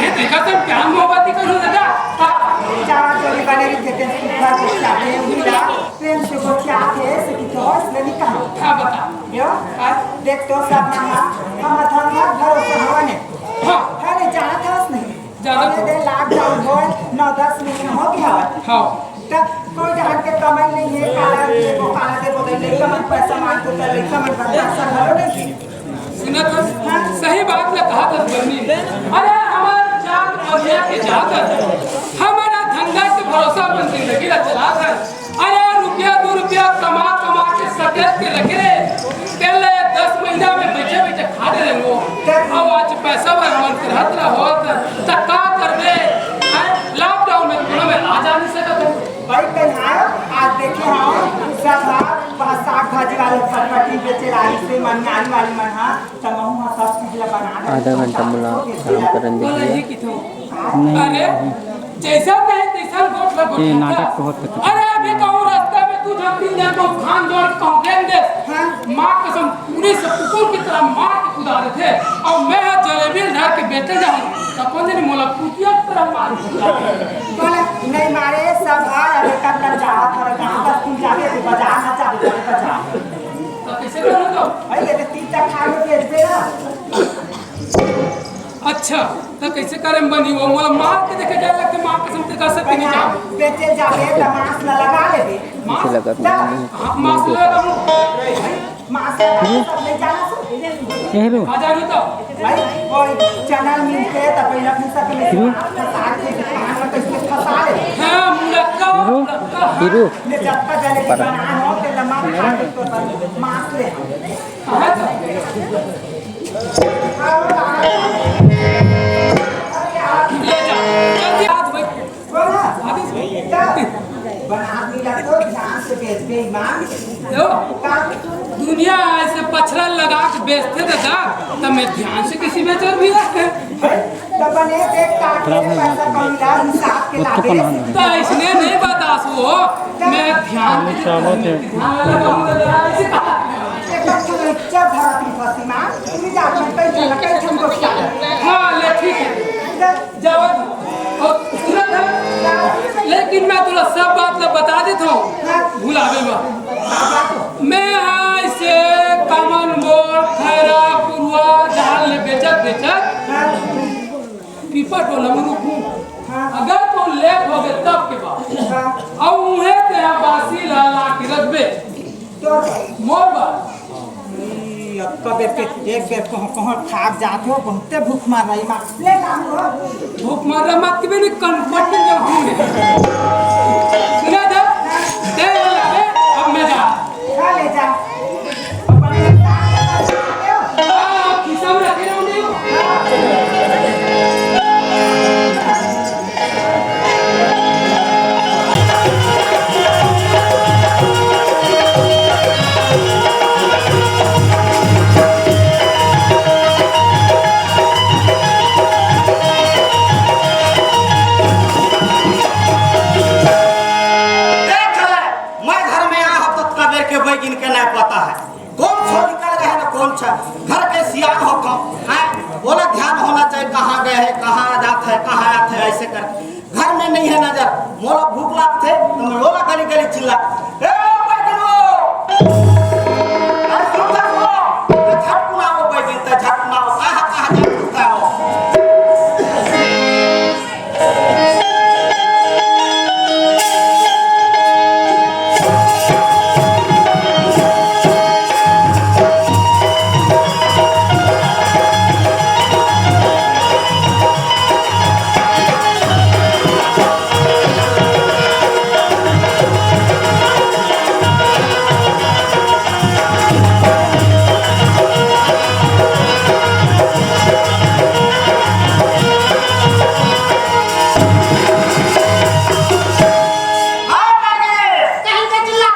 ये देखा तो प्यार मोहब्बती करूँ दादा। हाँ। चार जोड़ी बने रही थे, तेरे सुखा के साथ, ये हुआ, प्रेम से गोठियाते, ऐसे की तो, इसने नहीं कहा। हाँ, बता। यो? हाँ। देख तो सब मामा, हम धंधा भरोसा हवा ने। हाँ। है ने, जाना था उसने। जाना अरे था। दे, lockdown होय, नौ दस महीना हो गया होय। हाँ। तब कोई ढंग के कमाई नहीं है, काला दे, वो काला दे, वो दे, लइका मन पैसा मांग के कर, लइका मन बर्दाश्त कर, हलो नहीं। सुना था? हाँ। सही बात ला कहा था बन्नी। अरे हमार जात और ये के जात है। हमारा धंधा के भरोसा मन जिंदगी ला चला था। अरे रुपया दू रुपया कमा कमा के सकेत के रखे रहे, तेल ले दस महीना में बैठे बैठे खा ले रहे वो। अब आज पैसा बर हमन करत रहो त, त का करबे? हैं? Lockdown में कोनो में आ जा नहीं सकत हो। भाई कल आयो, आज देखे हम सब वहाँ साग भाजी वाले फटफटी बेचे लाई से मनियारी वाली मन हा, त महू हा सब चीज ला बना दे। आधा घंटा मुला काम करन दे बोला दिया। ये किथो। नहीं, अरे, नहीं। जैसा कहे तैसा गोठ ला ये गोठा नाटक था। तो होत है। अरे, अभी कहूँ रास्ता में तू जब तीन जन को खान जोड़ के कहूँ देख दे। हाँ। माँ कसम, पूरे से कुकुर की तरह मार के कुदा देथे। और मैं जलेबी धर के बेचे जाऊँ, तो कौन दिन मोला कुतिया की तरह मार के कुदा देथे। बोला, नहीं मारे, सब है, अभी तक तक जावा करे, कहाँ बस्ती जाके तू बाजार ना जावे, कोई बाजार। तो कैसे करूँ तो? भाई, ये तो तीन चार खाए में बेच दे ना। अच्छा, त कैसे करे में बनी? वो मोला मार के देखे जाए लगते, माँ कसम ते का सकती नहीं जा। बेचे जाबे त मांस ला लगा लेबे। मांस कैसे लगा? जा। हाँ, मांस ला लगा। मांस ला लगा, सब ले जाना सो। ए रो। आ जानी तो। भाई, कोई चैनल मिलते त पहले अपने सब में हीरो। फंसा के, फंसा ले। हाँ, मुलक्का, हीरो। मुलक्का, हाँ। हीरो। ले जब तक जले के बना हो, ते लम्बा खा के तो मांस ले। दुनिया ऐसे पछड़ा लगा के बेचते दादा, त मैं ध्यान से किसी बेचर भी रखे। त इसने नहीं बतासु हो, मैं ध्यान से ध्यान लगाऊंगा दादा, ऐसे कहा। हाँ, ले ठीक है। जाओ। और सुनत है? लेकिन मैं तोला सब बात ला बता देत हूँ, भुलावे में। मैं आज से कमन मोड़, खैरा, पुरुआ, जहाँ ले बेचत, बेचत, पीपा टोला में रुकूं। अगर तो लेट हो गए तब के बाद, और उहे तेरा बासी ला, ला के रखबे। मोर बात। ई, अब कबे के एक बेर कहाँ, कहाँ खाक जात हो, बहुते भूख मार रही माँ। ले काम हो। भूख मार रहा माँ, तिबे नहीं कनपट में जब हूँ। सुना था? ते वाला नहीं है नजर। मोला भूख लागथे, त मैं ओला गली गली चिल्ला, "ए बैगनो! अरे सुन जा वो, त झटकुन आओ बैगन, त झटकुन आओ, कहाँ, कहाँ झटकुन आओ?" हाँ, बैगन! कहीं का चिल्ला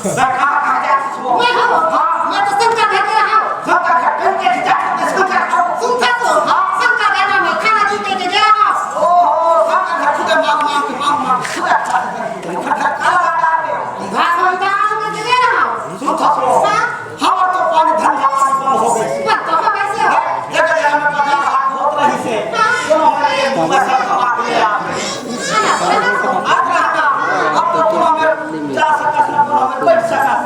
मैं कहाँ, कहाँ जाती हूँ? मैं हूँ। हाँ। मैं तो शंकर घर में रहा हूँ। शंकर घर कौन के खिंचा? शंकर घर। सुनता तो? हाँ। शंकर घर में खाना जीते के गया हूँ। ओहो, शंकर घर खुदे मांग, मांग के, मांग, मांग के खुदे अच्छा से कर दिया। घर, घर काला लगा के। घास वाली दाल में के गया हूँ। सुनता तो? हाँ। हमार तो पानी धंधा पानी बंद हो गई। बंद तो हो गई से। हाँ, जगह जगह में बाजार हाट होत रही से। हाँ। दोनों में एक पैसा कमा के ले आ। अब तो तू हमें जा सकत ना, तू हमें बैठ सकत।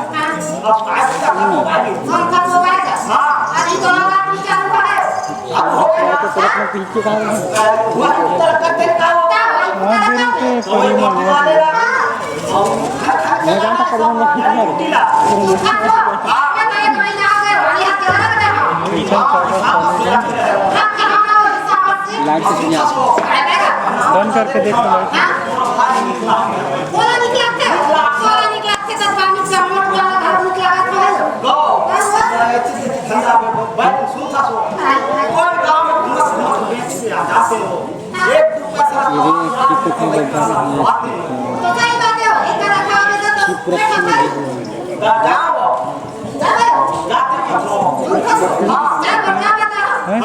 अब आज तक हम मोबाइल। हम का मोबाइल? हाँ। अभी तो हम बात विचार पर है। अब हो गया ना। वह उत्तर करते का हो? हाँ, दे रहे थे, तो वही करीब में। मोबाइल वाले ला। मैं जानता करीब में। हाँ। लाइट से दुनिया। बंद करके देख लो। हैं?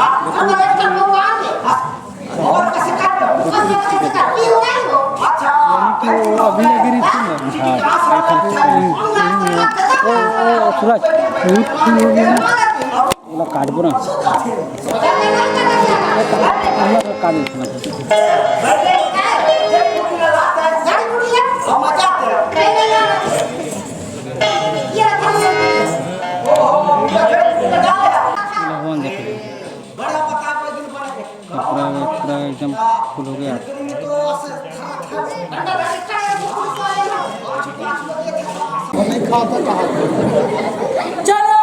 यानी कि वो अभी अभी रिटर्न है। हाँ, ऐसा। हम्म, हम्म, हम्म। ओ, ओ, सूरज, वो ठीक हो गया ना? वो काट दो ना। वो काट दो ना। भगवान देखे। कपड़ा पूरा एकदम फुल हो गया। चलो,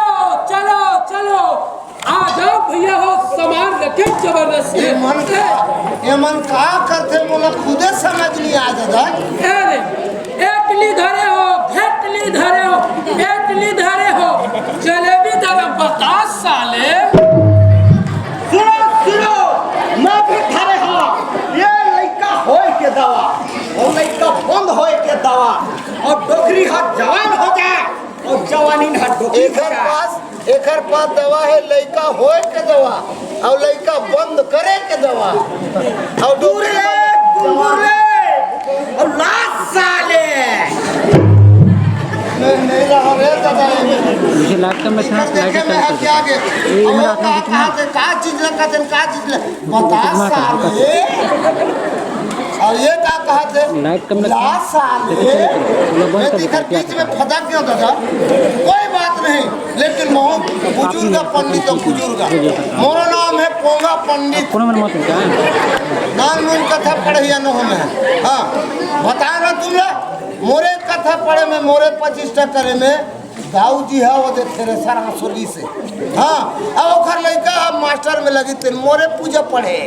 चलो, चलो, आ जाओ भैया हो, सामान रखे जबरदस्त। ये मन का, ये मन का करथे, मोला खुदे समझ नहीं आ दादा। अरे, एकली धरे हो, भेटली धरे हो, एकली धरे हो, जलेबी धरे हो, बता साले। सुनो, सुनो, मैं भी धरे हो, ये लइका होए के दवा, और लइका बंद होए के दवा, और डोकरी हा जवान हो जाए, और जवानी हा डोकरी हो एकर जाए। पास एकर पास दवा है लइका होए के दवा, अउ लइका बंद करे के दवा, अउ दूर ले, कुंगुर ले, अउ लात साले। नहीं, नहीं रहा रे दादा, ये मुझे लात का मैं इधर देखे में है क्या आगे? ये और मेरा वो हाथ में का, कितना का, है? का चीज ले, का चीज ले, का चीज ले? बता साले। और ये का कहत हे? लाइट कम रखा। ला साले। देखो, चलो, चलो, चलो, मैं बंद कर देता, देते हैं, बीच में फंसा क्यों दादा? कोई बात नहीं, लेकिन मोहन बुजुर्ग पंडित और बुजुर्ग। मोरो नाम है पोंगा पंडित। कोनो मन मत क्या? नाम नून कथा पढ़िया न होना है। हाँ, बता ना तुम लोग, मोरे कथा पढ़े में, मोरे पच्चीस करे में, दाऊ जी हा, वो दे थ्रेसर आंसुली से। हाँ, अब ओकर लइका अब मास्टर में लगी, तेन मोरे पूजा पढ़े।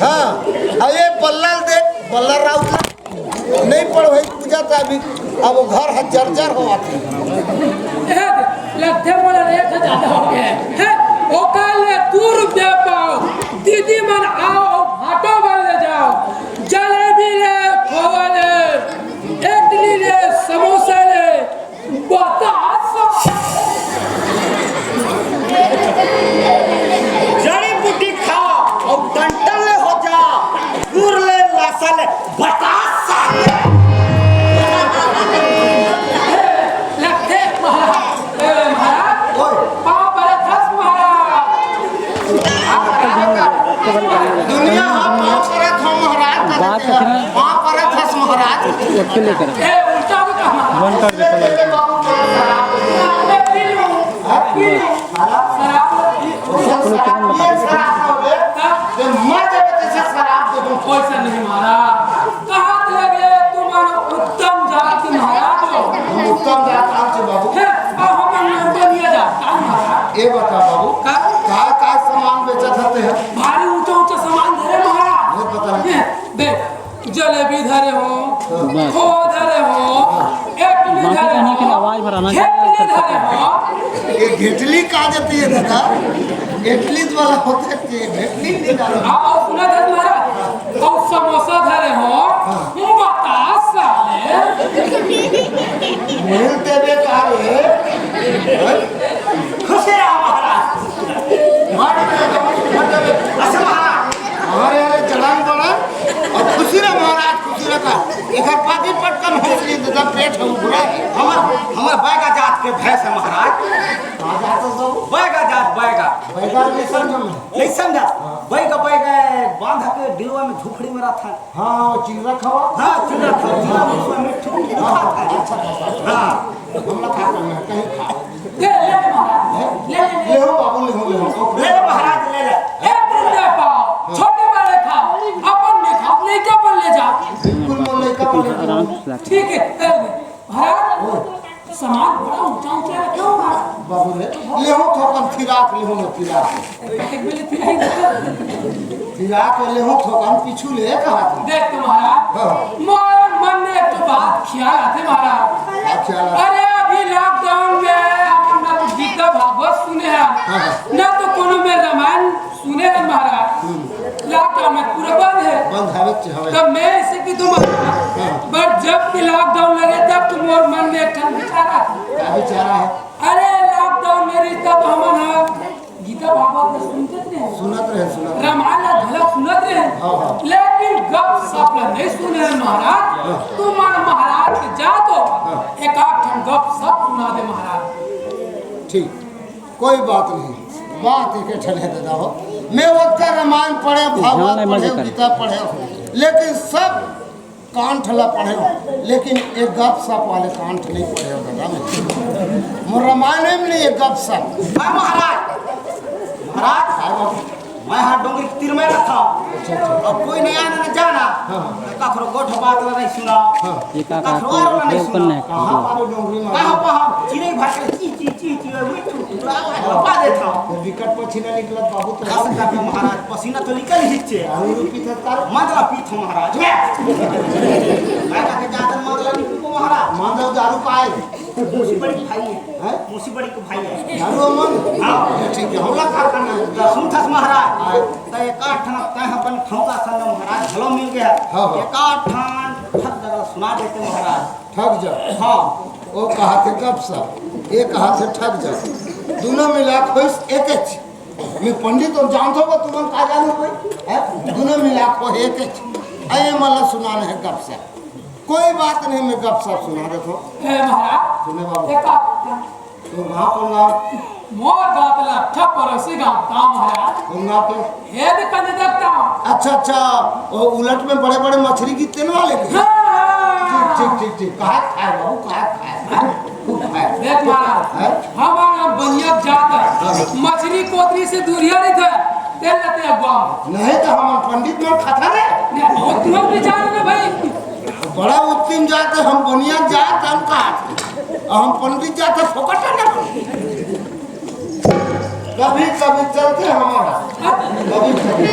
हाँ, अब ये बल्लर देख, बल्लर राउत ला। नहीं पढ़ो है पूजा तो अभी, अब वो घर है जर्जर हो आती। ए, लगथे मोला रेट ज्यादा हो गया है। ओकर ले दू रुपया पाओ। दीदी मन आओ, भाटो बर ले जाओ। जलेबी ले, खोवा ले, इडली ले, समोसा ले, बतासा। जड़ी बूटी खा अउ डंटल ले हो जा, गुर ले, लासा ले, बतासा। लगथे महाराज, ए, महाराज, पाँव परत हस महाराज। दुनिया हा पाँव परत हो महाराज। पाँव परत हस महाराज। ए, उल्टा हो कहा? बंद कर दे, चलो। ए, बाबू, शराब। ए, पी लूं, पी लूं। शराब, शराब पिए, शराब हो रे। हाँ? ते मर जाबे, तैसे शराब दे दूं। पैसा नहीं महाराज। कहाँ लगे तुम उत्तम जात के महाराज हो? हम उत्तम जात आन छे बाबू। हे, अब हम लोग तो नहीं जात, कहाँ महाराज? ए बता बाबू, का? का, का सामान बेचत हते हैं? भारी ऊंचा, ऊंचा सामान धरे महाराज। ये बता। ये, देख, जलेबी धरे हो, बस। खोवा धरे हो, इडली बाकी धरे कहने के हो, आवाज भर आना चाहिए। घेटली धरे हो। ये घेटली कहाँ जाती है दादा? घेटली वाला होता है कि घेटली नहीं डालो। हाँ, और सुना था तुम्हारा? और समोसा धरे हो, बतासा है। बोलते बेकार है। खुश रहा महाराज। मार दे, मार दे। अच्छा महाराज। हमारे यहाँ चढ़ान पड़ा और खुशी रहा महाराज, खुशी रहा। एक बार पाती पटकन हंस ली तो पेट है उभरा। हमार, हमार बैगा जात के भैंस है महाराज। कहाँ जात हो सब? बैगा जात, बैगा। बैगा नहीं समझ में। नहीं समझा? बैगा, बैगा बांध के डिलवा में झोपड़ी में रहता है। हाँ, वो चिल्ला खावा? हाँ, चिल्ला खावा, चिल्ला में उसमें मिट्ठू मिट्ठू खाता है। अच्छा, अच्छा, अच्छा। हाँ। हम लोग खा करना है, कहीं खा। ले, ले महाराज, ले, ले, ले। ले हो बाबू, ले हो, ले हो। ले ले महाराज, ले ले। ए, बूढ़े पाओ, छोटे बड़े खाओ, अपन में खाओ, लइका पर ले जाओ। बिल्कुल, मोर लइका पर ले जाओ। ठीक है, ए, महाराज, सामान बड़ा ऊंचा ऊंचा रखे हो महाराज। बाबू रे, ले हो थोकन फिराक, ले हो ना फिराक। एक बेले फिराई दे। फिराक ले हो थोकन पीछू ले कहा था। देख तो महाराज, हाँ। मोर मन में एक तो बात ख्याल आते महाराज। क्या ख्याल आते? अरे अभी लॉकडाउन में अपन ना तो गीता भागवत सुने हैं, हाँ, हाँ। ना तो कोनो में रामायण सुने हैं महाराज। हम्म। लॉकडाउन में पूरा बंद है। बंद है, बच्चे, हाँ। तब मैं इसे की दूं महाराज, हाँ। पर जब भी लॉकडाउन लगे तब तो मोर मन में एक ठन विचार आते। क्या विचार है? अरे लॉकडाउन में रिश्ता तो हमन ह गीता भागवत में सुनते रहे। सुनत रहे, सुनत रहे। रामायण ला घला सुनत रहे। हाँ, हाँ। लेकिन गप सप ला नहीं सुने रहे महाराज। हाँ। तुम मन महाराज के जा तो हाँ। एक आध ठन गप सप सुना दे महाराज। ठीक, कोई बात नहीं, बात एक ठन है दादा हो। मैं ओतका रामायण पढ़े, भागवत ध्यान नहीं पढ़े, मजे कर। गीता पढ़े हो, लेकिन सब कांठ ला पढ़े हो, लेकिन एक गप सप वाले कांठ नहीं पढ़े हो दादा। मैं मोर रामायण में नहीं, एक गप सप। हाँ महाराज, महाराज, हाँ बाबू। मैं हाँ डोंगरी के तीर में रहता हूँ। अच्छा, अच्छा। अब कोई नहीं आना न जाना, हाँ। तो कखरो गोठ बात ला नहीं सुना, हाँ। ये का कखरो कहा और ला नहीं सुना। कहाँ पावे डोंगरी में? कहाँ पा हम चिड़ै भर के ची, ची, ची, ची, वही छुटपुरा आवाज लपा देता हूँ। तो विकट पसीना निकलत बाबू तो। खस करके महाराज, पसीना तो निकल ही छे। दारू उरू पीत हस का? मतलब पीत हूँ महाराज। मैं कहा के ज्यादा मतलब नहीं पीबो महाराज। मान लो दारू पाए। मौसी बड़ी भाई है। हैं? मौसी बड़ी को भाई है। दारू अमन? हाँ। ठीक है, हमरा का करना है? तो सुन थस महाराज। हाँ। तो एक आध ठन तय अपन ठौका संग महाराज भलो मिल गया। हाँ, हाँ। एक आध ठन ठग जगह सुना देते महाराज। ठग जा। हाँ। वो कहा थे गप सप, ये कहा थे ठग जा। दोनों मिला खोइस एक एच। मैं पंडित हूँ, जानता होगा तुमन का जानो भाई? हैं? दोनों मिला खो एक एच। अये मला सुनाना है गप सप। कोई बात नहीं, मैं गप सप सुना देता हूँ। ए महाराज, सुने बाबू। एक बात। तो गाँव कौन गाँव? मोर गाँव तो लट्ठा पड़ोसी गाँव था महाराज। कौन गाँव के? हे भी कंजदक था। अच्छा, अच्छा, वो उलट में बड़े-बड़े मछली की तेल वाले के? हाँ, हाँ। ठीक, ठीक, ठीक, ठीक। कहाँ खाए बाबू, कहाँ खाए? खूब खाए। देख महाराज, हैं? हमारा बनिया जाता। हाँ। मछली कोतरी से दूरिया नहीं था, तेल लेते अगवा। नहीं तो हम पंडित लोग खाता रे। नहीं, बहुत तुम विचार ना भाई। बड़ा उत्तम जात है, हम बनिया जात, हम का? हम पंडित जात है, फोकट है ना। कभी कभी चलते हमारा, कभी कभी।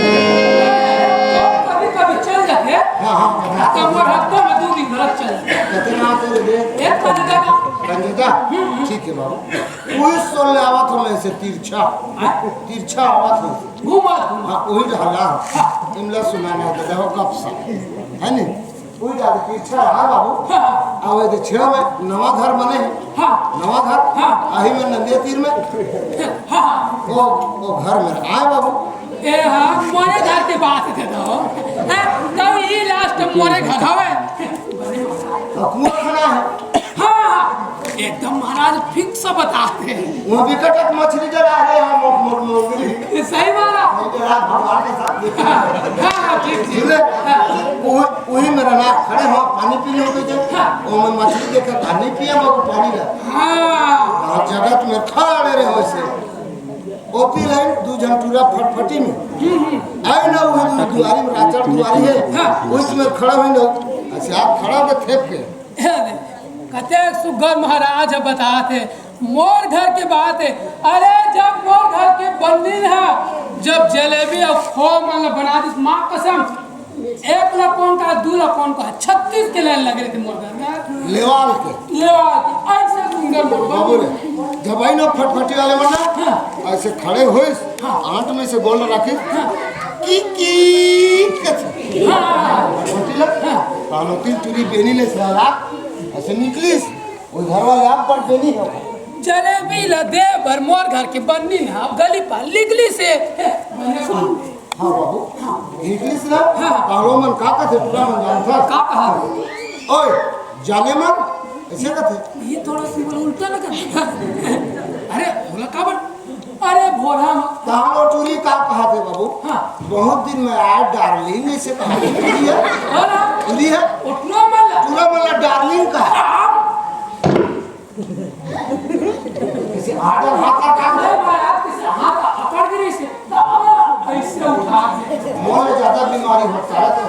कभी कभी चल जाते। हाँ, हाँ, हाँ। तो हमारे हफ्ते में दो दिन भर चल जाते। कितना तो दे? एक पंडित का। पंडित का? ठीक है बाबू। वही सोल ले आवत हम ऐसे तिरछा। हाँ? तिरछा आवत हम। घूमा, घूमा। हाँ, वही रहला। हाँ। इमला सुनाना है, तो देखो गप सप। है नहीं? कोई जात के इच्छा है, हाँ बाबू? हाँ। आवे दे छेड़ा में नवा घर बने है। हाँ। नवा घर? हाँ। आही में नंदिया तीर में? हाँ, हाँ। ओ, ओ घर में आए बाबू? ए, हाँ, मोरे घर के बात दे दो। हैं? तब ये लास्ट मोरे घर हवे। और कुआं खड़ा है? हाँ, हाँ। एकदम महाराज फिक्स बता दे। वो भी कटक मछली डरा रहे हैं, मोट मोट मोगरी। ये सही मारा। ये डरा भगवान के साथ लेके। हाँ, हाँ, ठीक, ठीक। सुन ले, हाँ। वो, वही मेरा नाक खड़े हो, पानी पीने हो गए थे। हाँ। वो मैं मछली देखकर पानी पिया, वो पानी ला। हाँ। और जगत में खड़े रहे वैसे। ओपी लाइन दू झन टूरा फटफटी में। हम्म, हम्म। आए ना वो दु-, दुआरी में राचर दुआरी है। हाँ। उसमें खड़ा हुई ना। अच्छा, आप खड़ा होके थेप के। अरे, कतेक सुग्घर महाराज ह बतात हे, मोर घर के बात हे। अरे, जब मोर घर के बन्नी ह, जब जलेबी अउ खोवा मन ल बना दिस, माँ कसम, एक ल कोन का, दू ल कोन का, छत्तीस के लाइन लगे रहिथे मोर घर में। लेवाल के। लेवाल के, अइसे सुंदर मोर बाबू रे, जब आई ना फटफटी वाले मन ना, हाँ। अइसे खड़े होइस, हाँ। आंट में से गोल राखिस, हाँ। की, की, कथे। हाँ। फटफटी ला, हाँ। तानो तीन टूरी बेनी ले साला, अइसे निकलिस, वो घर वाले आप पर बेनी हो। जलेबी ला दे बर मोर घर के बन्नी ना, अब गली पार निकलिस हे। हाँ बाबू, निकलिस ना, हाँ। तालो मन का कथे, टूरा मन जानथस? का कहा? ओए, जाने मन, अइसे कथे। ये थोड़ा सा बोला उल्टा लगा। अरे, बोला का बन? अरे भोला। तालो टूरी का कहाथे बाबू? हाँ। बहुत दिन में आया डार्लिंग, अइसे कहा टूरी हे। हाँ ना? टूरी हे। उठना मन ला। टूरा मन ला डार्लिंग कहा। किसी आडर हाथ का काम अरे है। महाराज, किसी हाथ अकड़ गिरी से। अइसे उठा। मोर ज्यादा बीमारी होता है तो।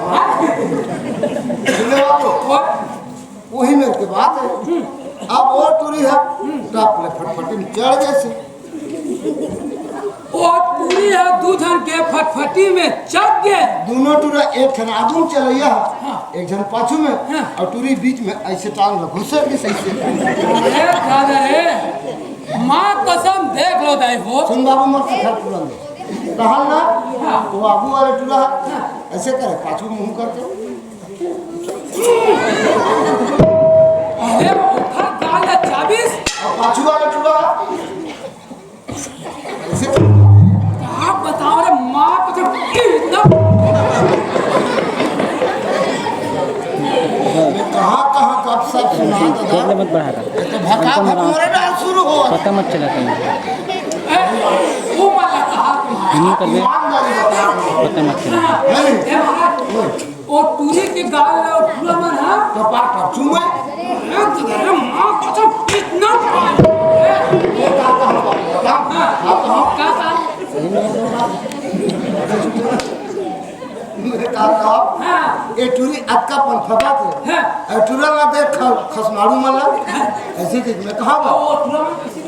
सुने बाबू। वो वही मेरे के बात है। अब वो टूरी हे, टप ले फटफटी में चढ़ गए से। वो टूरी हे, दू झन के फटफटी में चढ़ गए। दोनों टूरा एक ठन आगू में चलैया हे, हाँ। एक झन पाछू में, हाँ। अउ टूरी बीच में अइसे टांग ला घुसेड़ के सही से। अरे दादा रे, माँ कसम देख लो दाई हो। सुन बाबू, मत सिखा टूरा में। टहल ना, हाँ। वो आगू वाले टूरा हाँ। अइसे करे, पाछू मुंह करके। अरे, ओखर गाल ला चाबिस। अउ पाछू वाला टूरा। अइसे। का बताओ रे, माँ को तो इतना मैं कहाँ, कहाँ कब सब सुना दादा। मत बढ़ा रहा। ये तो भका भक मोरे डाल शुरू हो। पता मत चला कहीं। ए, वो वाला कहा तुम्हारा। हिंदी कर ले। ईमानदारी बता। पता मत चला। हाँ, नहीं। ए, महाराज। ओ टूरी के गाल ला टूरा मन हा। कपार पर चूमे। अरे तेरे माँ कसम, इतना मार। ये का कहा? का? हाँ, का कहा? का कहा? ये का कहा? हाँ। ये टूरी अतका पन फबा थे। हाँ। ए टूरा ला देख ख-, खसमारू मन ला। हाँ। अइसे कि मैं कहा बा? ओ टूरा मन कइसे?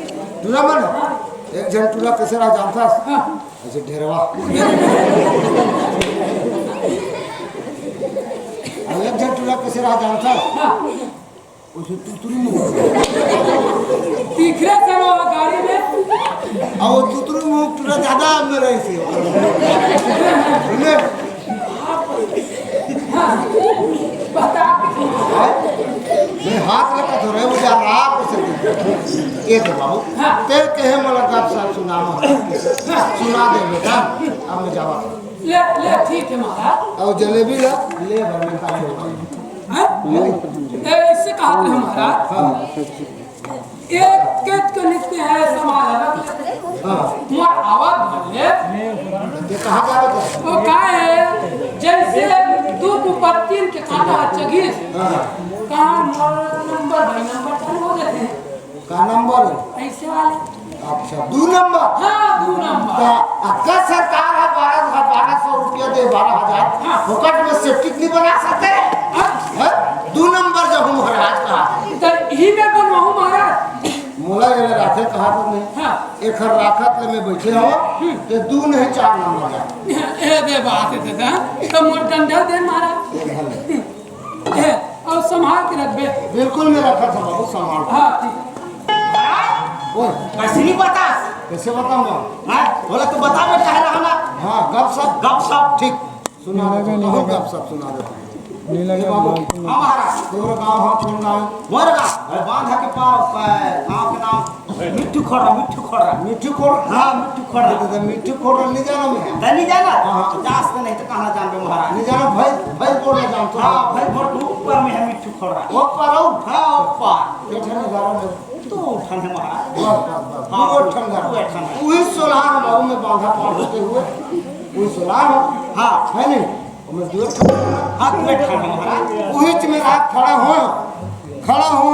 टूरा मन? हाँ। एक झन टूरा कइसे रहा जानथस? हाँ। अइसे ढेरवा। अउ एक झन टूरा कइसे रहा जानथस? हाँ। अइसे तुतरू मुंह। तीखरे से वो गाड़ी में। अउ वो तुतरू मुंह टूरा ज्यादा अंदर है इसे। सुने? हाँ। बता। मैं हाथ रखा तो रहे, मुझे आराम से दे। ये तो बाबू, हाँ। तेरे कहे मला गप सप सुना, सुना दे बेटा, अब मैं जावा। ले, ले, ठीक है महाराज। अउ जलेबी ला, ले भर में का छोड़। हैं? ए, इससे कहा थे महाराज। हाँ। एक के तो नित्य है समाज। हाँ। मोर आवाज भर ले। ये कहाँ जावे तो? वो का है, जइसे दू कुपत्तिन के कांटा चघिस। हाँ। कहाँ मोर नंबर भाई नंबर चालू हो जाथे। का नंबर? अइसे वाले। अच्छा, दू नंबर? हाँ, दू नंबर। त अतका सरकार ह बारह, बारह सौ रुपया दे, बारह हजार, हाँ। फोकट में सेप्टिक नहीं बना सकते? हाँ। हैं? दू नंबर जब हम महाराज कहा। त इही में बनवाहूँ महाराज। मोला ये राखे कहा तो नहीं। हाँ। एखर राखत ले मैं बैठे हूँ, हम्म। ते दू नहीं चार नंबर जा। ए दे बात है दादा, त मोर डंडा दे महाराज। ये भले। ए, अउ संभाल के रखबे। बिल्कुल, मैं रखत हूँ बाबू, संभाल। हाँ, ठीक। ओए। कइसे नहीं बतास? कइसे बताऊंगा? हाँ? बोला तो बता, मैं कह रहा ना। हाँ, गप सप। गप सप। ठीक। सुना देता हूँ, गप सप सुना देता हूँ। ये बाबू। हाँ, महाराज। तोर गाँव, हाँ, कौन गाँव? मोर गाँव। अरे, बांधा के पार, गाँव के नाम। मिट्ठू खोड़रा, मिट्ठू खोड़रा। मिट्ठू खोड़रा? हाँ, मिट्ठू खोड़रा। तो, तो मिट्ठू खोड़रा नहीं जाना मैं। तैं नहीं जाना? हाँ, हाँ। तो जास तो नहीं तो कहाँ जानबे महाराज? नहीं जाना भाई, भाई बोलना जानता हूँ। हाँ, भाई बोल, तू ऊपर में है मिट्ठू खोड़रा। ऊपर हो? हाँ, ऊपर। ये ठंड गारा में। तू ठंड है महाराज। बस, बस, बस। हाँ, वो ठंड गारा। वो ठंड है। वही सोलह हम बाबू में बांधा पार होते हुए। वही सोलह हो। हाँ। है नहीं? वो मजदूर ठंड है। हाँ, तू ठंड है महाराज। वही में रात खड़ा हो, खड़ा हो,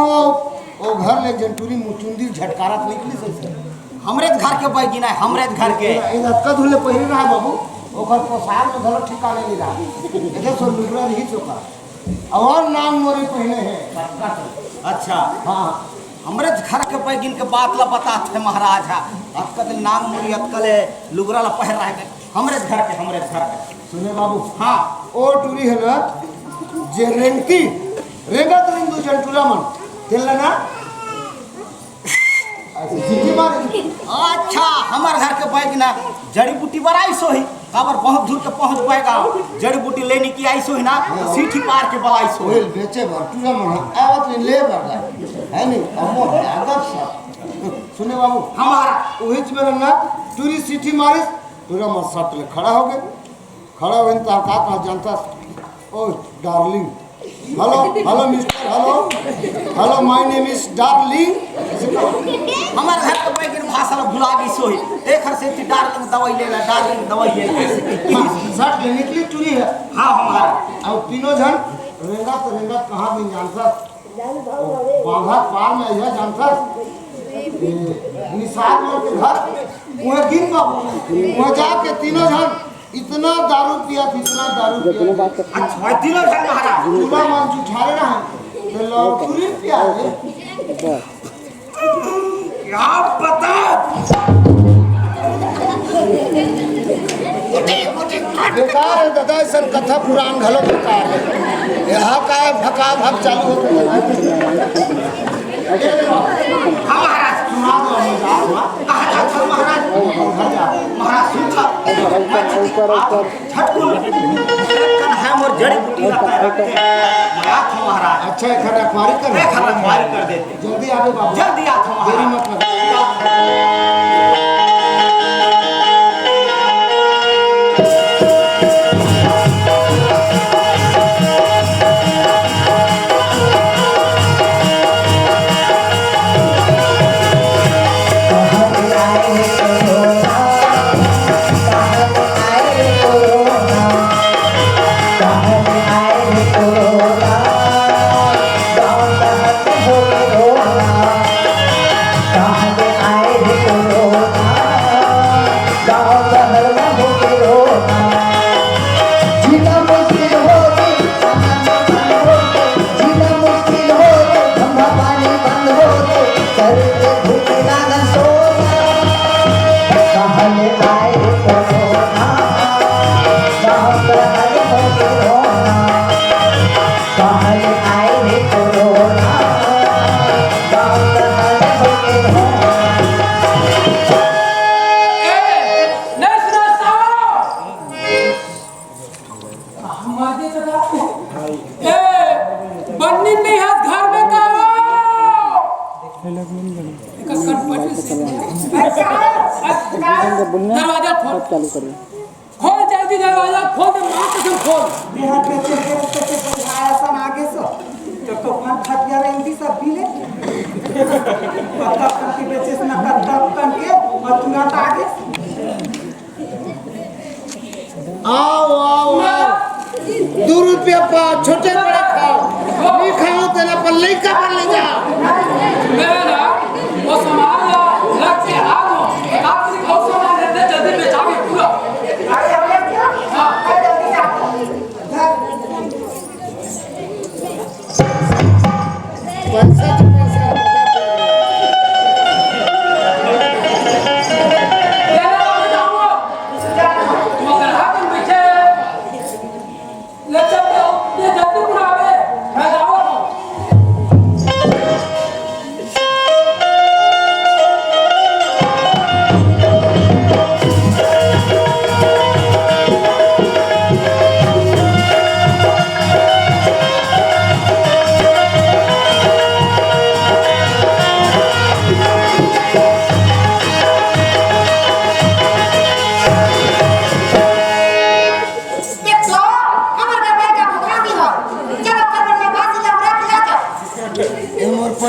वो घर ले जंटूरी मुचुंदी झटकारत निकली से। हमरे घर के बैगिन है, हमरे घर के। ए, ए, अतका धुले पहिरे रहा बाबू, ओकर पोशाक में घलो ठिकाने नहीं रहा। एके सो लुगरा रही चोकर। और नांग मोरी पहिने है। अच्छा। हाँ। हमरे घर के बैगिन के बात ला बतात है महाराज हा। अतका दिन नांग मोरी, अतका ले लुगरा ला पहिर रहे थे। हमरे घर के, हमरे घर के। सुने बाबू। हाँ। ओ टूरी है ना, जे रेंगती, रेंगत रेंग दू जन टूरा मन, तेला ना, अच्छा, सीटी मार। अच्छा, हमर घर के बैगिन ना जड़ी बूटी बर आइस होही, काबर बहुत दूर के पहुंच पाएगा, जड़ी बूटी लेने की आइस होही ना, तो सीटी मार के बलाइस होही। ओए, बेचे बर, टूरा मन, आवत ले, ले बर जा, है नहीं, अमो है, आदर सा। सुने बाबू, हमारा। उहिच में ना, टूरी सीटी मारिस, टूरा मन सट ले खड़ा हो गए। खड़ा होइन त का कहा जानता? ओ darling. Hello, hello mister, hello. Hello, my name is Darling. हमारे घर के बैगिन भाषा ला भुला गई सोही। एक हर से थी डार्लिंग दवाई ले ला, डार्लिंग दवाई ले ला। हाँ, सट ले निकली टूरी है। हाँ, हमारा। अब तीनों जन रेंगत रेंगत कहाँ दिन जानता? बांधा पार में यह जानता? निषाद मोर के घर, वह दिन बाबू, वह जाके तीनों जन इतना दारू पिया थी, इतना दारू पिया थी। अच्छा, तीनों जन महाराज। पूरा मन जुठारे रहा है, तो लौटूरी पिया है। क्या बता? बेकार है दादा, ऐसा कथा पुराण घलो बेकार है। यहाँ का है, भका भक चालू होता है। हाँ महाराज, सुना दो, हम जा, हाँ। कहाँ जाता हूँ महाराज? घर जा। महाराज सुनता। ऊपर, ऊपर। झटकुन। कन है मोर जड़ी बूटी रहता है, रखते हैं। मैं आता हूँ महाराज। अच्छा, एक रखवारी कर। एक रखवारी कर देते। जल्दी आवे बाबू। जल्दी आता हूँ देरी महाराज। मत लगा। ए, नहीं सुना साहब? हमारे दादा। ए, बन्नी नहीं हाथ घर में का हो? एक कनपटी से। दरवाजा खोल। चालू करिए। खोल जल्दी दरवाजा, खोल दे, माँ कसम खोल। बिहार के चेहरे से के बुझाया सन आगे से। तो तो हम खटिया रेंदी सब भी ले। पत्ता पन के बेचे से ना पत्ता पन के और तुरंत आगे। आओ, आओ, आओ। दू रुपया पा, छोटे बड़े खाओ। नहीं खाओ, तेरा पर लइका पर ले जाओ। मेरा ना, वो सामान ला, लग के आ गो। आप नहीं खाओ, सामान लेते जल्दी बेचावे पूरा। हाँ। पैसा तो पैसा।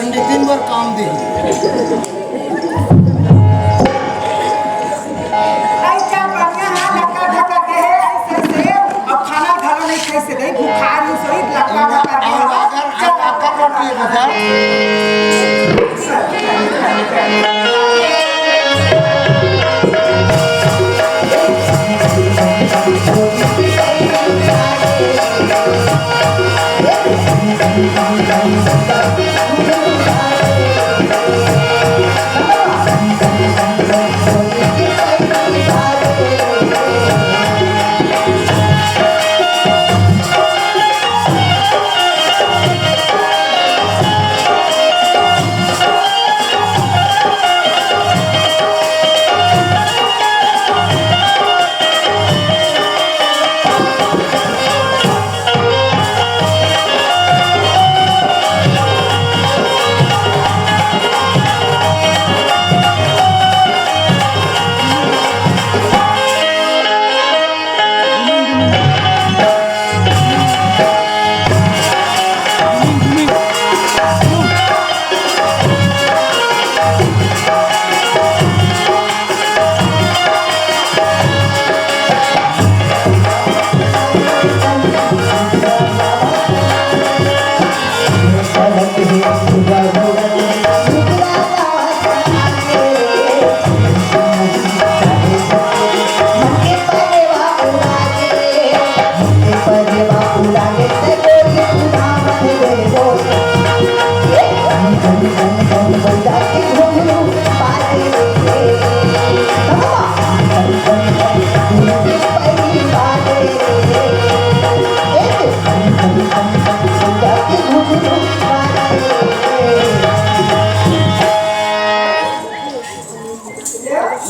पंडितिन बर काम देही। अइसा बढ़िया हा, लक्का ढका के हे, अइसे से, अब खाना घलो नहीं खाई से, नहीं, बुखार ही सही, लक्का ढका के हे। और अगर, अगर, अगर रोटी है, बता।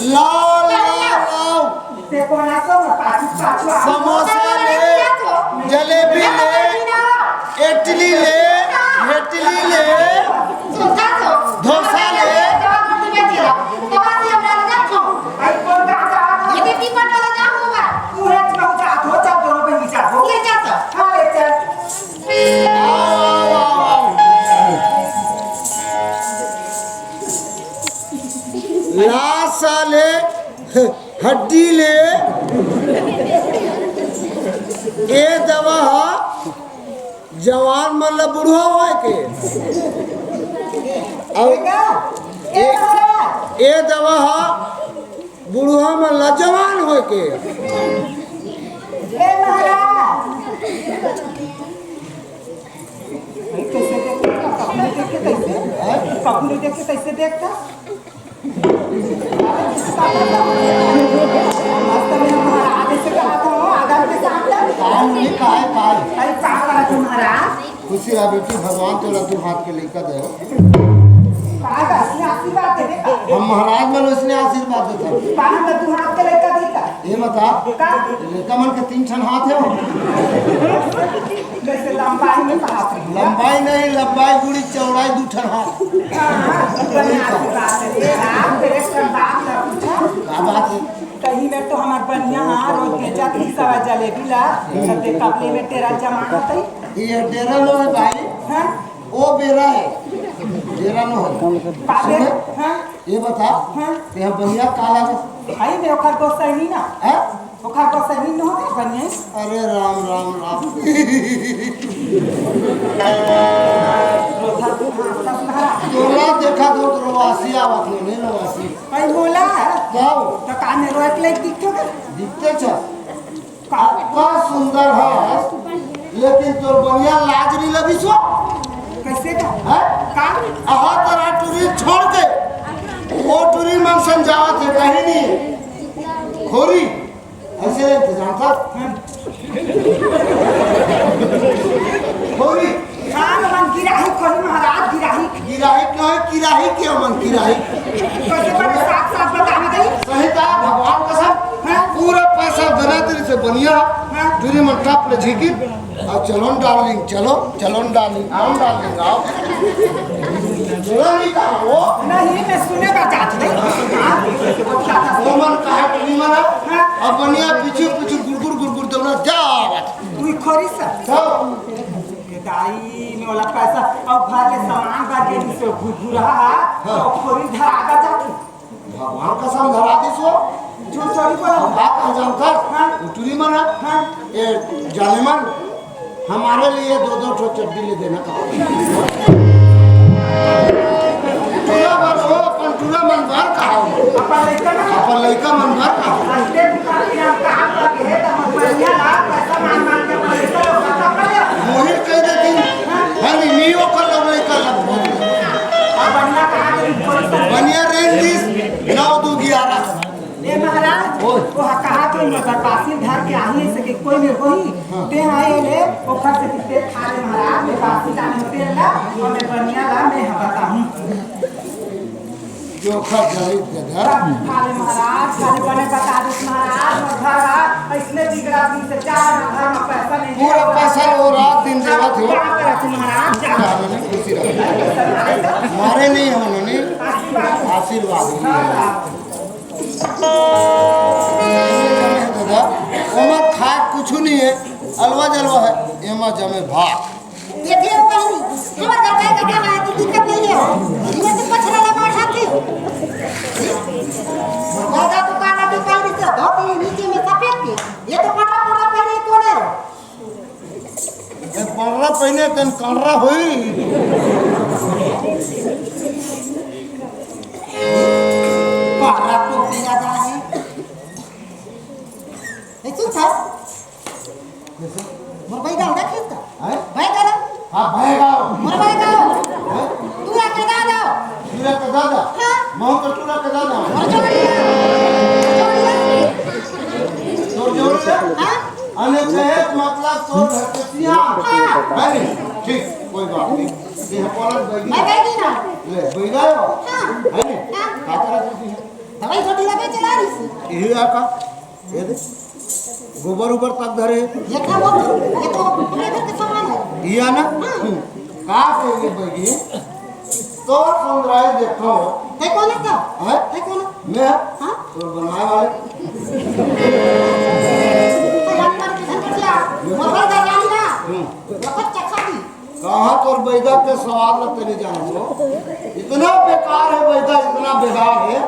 लाओ, लाओ, लाओ। ते कोन आसो, पाछू, पाछू आ। समोसा ले, जलेबी ले, इडली ले, हेटली ले, डोसा ले। तू है, तू जा, हो, चल, दोनों बहिनी जा, हो। ले जा तो। हाँ, ले चल। आओ, आओ, आओ, आओ। ला साले, हड्डी ले। ए दवा ह जवान मन ल बुढ़वा होए के, अउ ए, ए दवा ह बुढ़वा मन ल जवान होए के। ए महाराज, अरे, कैसे देखता? कपड़े देख के कैसे? हैं? कपड़े देख के कैसे देखता? मस्त में महाराज से कहा था, वो आदम के साथ था। काम नहीं कहा है, भाई। अरे, का करा तू महाराज? खुशी रह बेटी, भगवान तोला दू हाथ के लइका दे हो। का का, ये आशीर्वाद देवे का? हम महाराज मन उसने आशीर्वाद देता। का हम दू हाथ के लइका दी का? ये बता, का? लइका मन के तीन ठन हाथ है हो। जैसे लंबाई में कहा था। लंबाई नहीं, लंबाई गुड़ी चौड़ाई दू ठन हाथ। हाँ, बढ़िया सी बात है। ये बात, तेरे से बात ना पूछो। का बात है? कहीं में तो हमार बढ़िया, हाँ, रोज के जाती सवा जलेबी ला, तब ते कपड़े में तेरा जमा होता ही। ये डेरा लो है भाई। हाँ? ओ बेरा है। डेरा लो है। का बेरा? सुने? हाँ? ये बता, हाँ? यहाँ बढ़िया का लागे? भाई, मैं ओखर गोसैनी ना। हैं? ओखर गोसैनी न होवे, बनिए। अरे राम, राम, राम। रोधा तू हाँसत ना। तोला देखा तो रोवासी आवत हो, नहीं रोवासी। भाई, मोला? का हो? तो कान में रोए के लायक दिखतो के? दिखते छ। का? का सुंदर है, लेकिन तोर बनिया लाज नहीं लगी सो। कैसे का? हैं? का? अहा तरा टूरी छोड़ के, वो टूरी मन समझावत है, कहीं नहीं। खोरी, ऐसे नहीं थे जानता। खोरी। हाँ, मन गिराही खोरी महाराज, गिराही। गिराही क्यों है? किराही क्यों मन किराही? कैसे बने साफ साफ बता ना दे। सही था, भगवान कसम। हाँ। पूरा पैसा देना तेरे से बनिया। हाँ। टूरी मन टप ले झीकी। अब चलो न डार्लिंग, चलो, चलो न डार्लिंग, आओ न डार्लिंग, आओ। चलो नहीं कहा वो। नहीं, मैं सुने का चाहत नहीं। हाँ, वो मन कहा टूरी मन। हाँ। अब बनिया पीछे पीछे गुड़गुड़ गुड़गुड़ देवना जा बात। तू ही खोरी सा। सब। आई, में वाला पैसा अउ घर के सामान बागे से घुघुरा हा, हाँ। तो खोरी धरा गा जाके। भगवान कसम धरा दिस वो। झूठ थोड़ी बोला। हम का कह जानता? हाँ। उतरी मन है। हाँ। ये जाने मन, हमारे लिए दो दो ठो चड्डी ले देना कहा। टूरा बर वो, अपन टूरा मन बर कहा। अपन लइका मन। अपन लइका मन बर कहा। अंते दुकान के नाम कहाँ पर है, तो हम बढ़िया ला, पैसा मांग मांग के अपन लइका लोग का कर ले। मोहित कह देती, हाँ। हनी मी ओकर लोग लइका लग भोग। अब बढ़िया कहा तो थोड़ी सा। बढ़िया रेंज दिस, नौ दू ग्यारह। ए महाराज, ओए। वो कहा तो मैं बतासी धर के आही से कि कोई में होही, हाँ। ते आए ले, ओखर से किते खा ले महाराज, मैं बासी जाने तेल ला, और मैं बढ़िया ला, मैं बताहूँ। जो खा जाई के धर। खा ले महाराज, खाली बने बता दे महाराज, और घर आ, इसने बिगड़ा दिन से चार घर में पैसा नहीं पूरा दिया। पैसा वो रात दिन देवत हो। क्या करा तू महाराज, जा। क्या नहीं, खुशी रहो। मारे नहीं हो, नहीं। आशीर्वाद। आशीर्वाद। दादा, ओमा खाए कुछ नहीं है, अलवा जलवा है, एमा जमे भात। देखिए बहन, हमर घर का कथा है, तो दिक्कत नहीं है। इन्हें तो पछड़ा लगा उठा के। दादा तो काला के पानी से धोती नीचे में सफेद के। ये तो पड़ा पड़ा पहले कौन है? ए, पर्रा पहिने तेन कांडरा होई। पर्रा टोपी लगा है। ए, सुन था। मोर भाई गाँव देखिस का? हैं? भाई गाँव। हाँ, भाई गाँव। मोर भाई गाँव। हैं? तू ला के दा दो। तू ला के दा दो। हाँ। मोहन तो तू ला के दा दो। मोर जोड़ी है। जोड़ी है। तोर जोड़ी है? हाँ। अने कहे मतलब तोर घर के सियान। हाँ। है नहीं? ठीक, कोई बात नहीं। ये है पलट बैगी। मैं बैगी ना। ले, बैगा हो? हाँ। है नहीं? हाँ। का तरह से है? दवाई छोटी लगे चला रही थी। यही है का? ये दे। गोबर उबर तक धरे। ये का वो? ये तो पूरे घर के सामान है। ये ना? हाँ। हम्म। का के ये बैगी? तोर सुंदराई देखो। ते कौन है तो? हैं? ते कौन है? मैं? हाँ? तोर बनाए वाले। तो यार, पर किधर बचिया? मोबाइल का जानी ना? हम्म। बहुत चखा दी। कहाँ तोर बैगा के सवाद ल तनी जानत हो? इतना बेकार है बैगा, इतना बेकार है।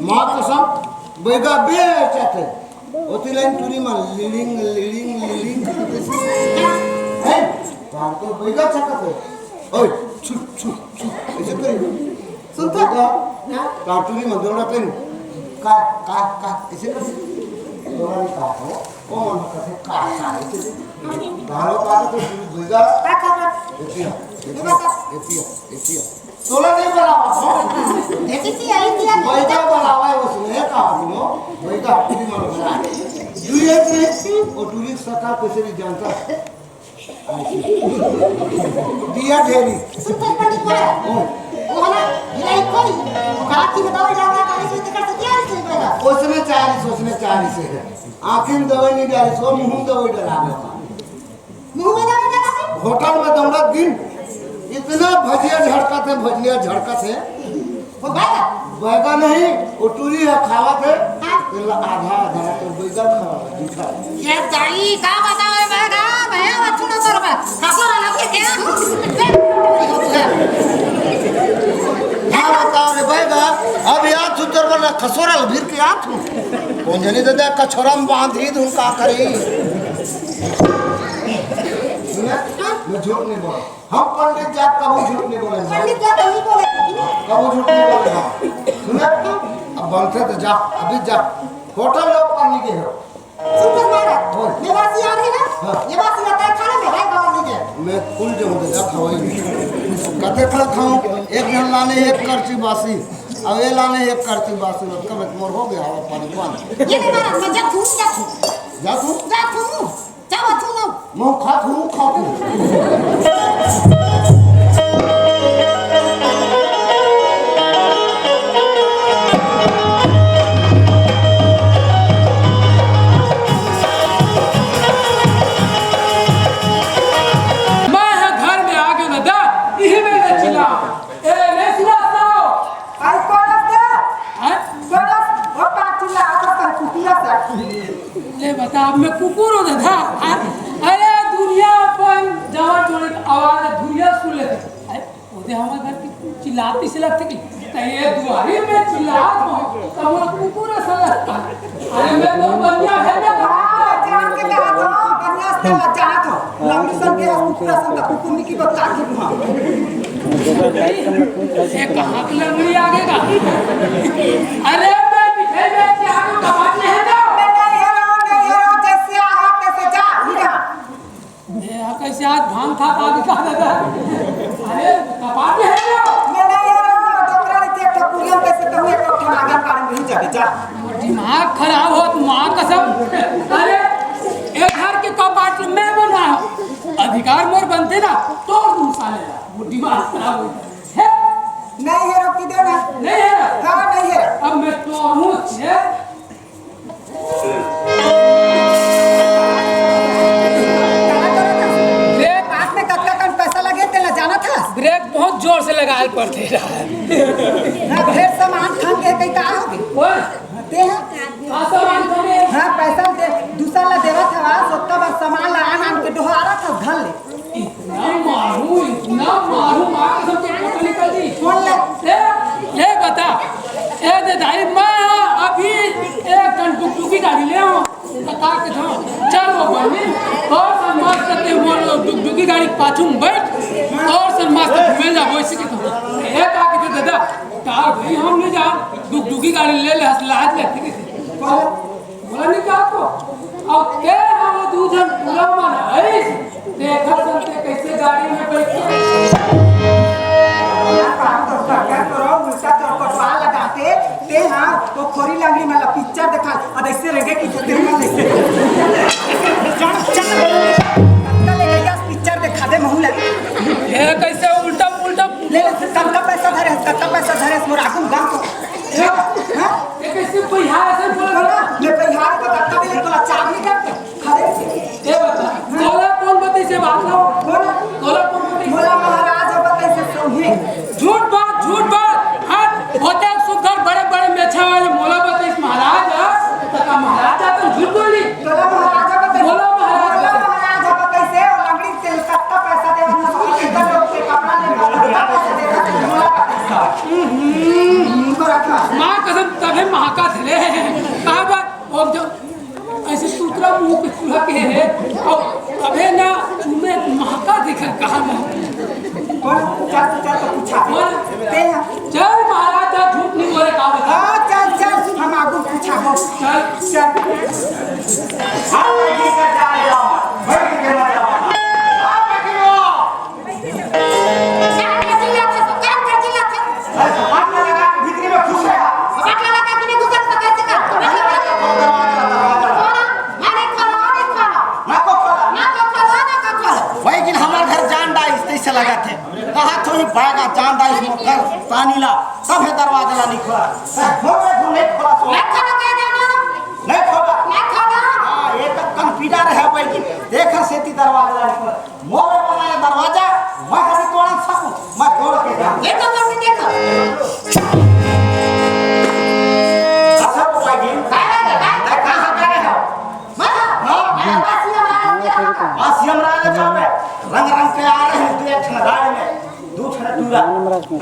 माँ कसम, बैगा बेचत है। ओती लाइन टूरी मा लिड़िंग, लिड़िंग, लिड़िंग करत है। हैं? तार तो बैगा चकत है। ओए, छु, छु, छु, ऐसे करी। सुन तो। बैगा, हाँ? तार टूरी मा दौड़ा कहीं। का, का, का, ऐसे कर। दौड़ा नहीं का हो। ओ मन कथे का, का, ऐसे कर। गालो का तो टूरी बैगा। का, का, का? एतिया, ये बता। एतिया, एतिया। तोला नहीं बनावा, हो? देखी थी, आई थी, आई थी। बैठा बनावा है उसने, कहा सुनो, बैठा पूरी मर गया। तू ये से, और टूरी सका कैसे नहीं जानता? दिया ढेरी। सुन तो पंडित बा। ओ। वो है ना, गिराई कोई, वो कहा कि बताओ, जाओ, जाओ, इसमें तो कर सकती है, इसमें पैदा। उसने चालीस, उसने चालीस है। आँखिन दवाई नहीं डाली, सो मुँह दवाई डला गया। मुँह में दवाई डाला है? होटल में दौड़त दिन इतना भजिया झड़कत है, भजिया झड़कत है। वो बैगा? बैगा नहीं, वो टूरी है, खावत है। हाँ। तेला आधा आधा तो बैगा खावा, जूठा। ये दाई का बतावे बैगा, भैया बच्चू ना तोर बा। खसोरा लगे क्या? का बताओ रे बैगा, अब याद तू तोर बा खसोरा लभीर के याद तू। कौन जानी दादा कछोरा में बांधी धुन का करी। सुना? मैं झूठ नहीं बोला। हम पंडित जात कबू झूठ नहीं बोले। पंडित जात नहीं बोले। कबू झूठ नहीं बोले। सुना? अब बनते तो जा, अभी जा। होटल लोग पानी के हो। सुपर मारा। बोल। ये बात याद है ना? हाँ। ये बात लगता है खाना में भाई बाबा नहीं दे। मैं फूल जो होते जा खवाई। कते खा खाऊं? एक जन लाने एक करची बासी। अब ये लाने एक करची बासी। मतलब मोर हो गया हवा पानी पानी। ये नहीं मारा, मैं जा तू, जा तू। जा तू? जा तू। चावा चुनो। मो खाथू, खाथू। मैं ह घर में आ गयो दादा, इही में ले चिल्ला। ए, ले सुना साओ। आई कोन अस? हैं? कोन अस? ओ पाछू ला, आ तो कुकुर अस। ले बता, अब मैं कुकुर हूँ दादा? हाँ? अरे दुनिया अपन जहाँ जोड़े आवाज हमर घर के चिल्लात से लगथे कि त ये दुआरी में चिल्लात हो, त मोर कुकुर असन लगता। अरे मैं तो बनिया है ना। हाँ, जान के कहा तो, बनिया से लग जात हो। लंगड़ी सन के कुकुर असन त कुकुर निकी बता के हुआ। ये कहाँ की लंगड़ी आ गई का? अरे मैं मिठाई बेच के आ गया, कबाड़ नहीं है ना। मैं नहीं है रहा, नहीं है रहा, जैसे आ रहा तैसे जा, ठीक है। ए, आ कैसे आज भांग खा खा के खा देता है? अरे, कपाट में है क्या? मैं नहीं है, डोकरा ने देख के पुरियम कैसे कहूँ, एक ठो मांगन कारण नहीं जाबे, जा। दिमाग खराब हो, माँ कसम। अरे, एक घर के कपाट में मैं बनवाहूँ। अधिकार मोर बनते ना, तोड़ दूँ साले ला। वो दिमाग खराब हो गया। है? नहीं है, रोकी दे ना। नहीं है? हाँ, नहीं है। अब मैं तोड़ूँ, छे। ब्रेक। हाथ में कतका कन पैसा लगे, तेला जानत हस? ब्रेक बहुत जोर से लगाए पड़थे। हाँ, फेर सामान थाम के कहीं का होगे? कौन? ते हैं? का सामान थामे? हाँ, पैसा दे, दूसरा ला देवत हवस, ओतका बार सामान ला आन आन के डोहारत हस, धर ले। इतना मारू, इतना मारू, माँ कसम से फोटो निकल दी। कौन ले? ए, ए बता, ए दे दाई, मैं अभी एक ठन डुगडुगी गाड़ी ले आऊँ। बता के था, चल वो बनी, और सन मस्त ते मोर डुगडुगी गाड़ी पाछू में बैठ, और सन मस्त घूमे जाबो, ऐसे के तो। ए का के दादा, का भाई हम नहीं जा, डुगडुगी गाड़ी ले ले, हंस लाज लगती किसी। बोला नहीं का को? अब ते हम दू झन पूरा मन आइस, देखत सन ते कैसे गाड़ी में बैठ। यार, बाप तो भगवान करो, उल्टा तो कटवा लगाते, ते हाँ, वो खोरी लंगड़ी में ला पिक्चर देखा, अब ऐसे रंगे की जूते में ले। चल, चल, चल, ले गया पिक्चर देखा दे महू लगे। ये कैसे उल्टा उल्टा ले, ले, कब का पैसा धरे, कब का पैसा धरे, मोर आगू गांव को। हाँ? ये कैसे कोई हाल ऐसे बोल रहा? मैं परिहार को धक्का दे, तोला चाबी दे, खड़े से। ये बता, तोला कौन बताइस ये बात ला? बोला। तोला कौन बताइस? मोला महाराज बताइस ये सही। झूठ बात, झूठ बात। हाँ, होते सुघर बड़े बड़े मेछा वाले मोला बताइस महाराज, हाँ? त का महाराज जात झूठ बोली? तोला महाराज बताइस। बोला महाराज। मोला महाराज बताइस ये, लंगड़ी तेल कत्ता पैसा दे, हम सब इधर लोग के कपड़ा ले, कत्ता पैसा दे, मोला बताइस। हम्म, हम्म, हम्म, बड़ा था। माँ कसम तभे महाका थे रे। कहाँ बात? और जो ऐसे सूत्रा मुंह पे चूल्हा के है, और अबे ना, तुम्हें महाका देखा कहाँ में? कौन? चल, चल, तो पूछा। कौन? ते हैं। चल महाराज, जा झूठ नहीं बोले, कहा बता। हाँ, चल, चल, हम आगू पूछा हो। चल। चल। हाँ, ये कर जा रहे हो। बैठ के मत जाओ। हाँ, बैठ के रहो। अरे, कपाट लगा के भीतरी में घुस रहा। कपाट लगा के नहीं घुस सकता, कैसे का? कपाट लगा के। खोलो, दरवाजा, दरवाजा। खोलो, अरे, खोलो, अरे, खोलो। ना को खोला। ना को खोलो, ना को खोलो। भाई, जिन हमार घर जान डाइस, तैसे लगा थे। कहा थो ही बागा जान डाइस, मोर घर पानी ला, तब है दरवाजा ला नहीं खोला। खोल दे, खोल, नहीं खोला, सो। ना खोलो, क्या जानो? नहीं खोला। ना खोलो। हाँ, ये तो कंप्यूटर है भाई, देखा सेती दरवाजा ला नहीं खोला। मोरे बनाया दरवाजा, मैं हरी तोड़ सकूं, मैं तोड़ के जाऊं। ये तो करके देखो। अच्छा बुआ जी, काय बात है, काय? मैं कहाँ जा रहे हो? मैं? हाँ। मैं बासी हमरा आ गया। बासी हमरा आ जाओ बे। रंग रंग के आ रहे हैं, दो एक ठन गाड़ी में, दो ठन टूरा।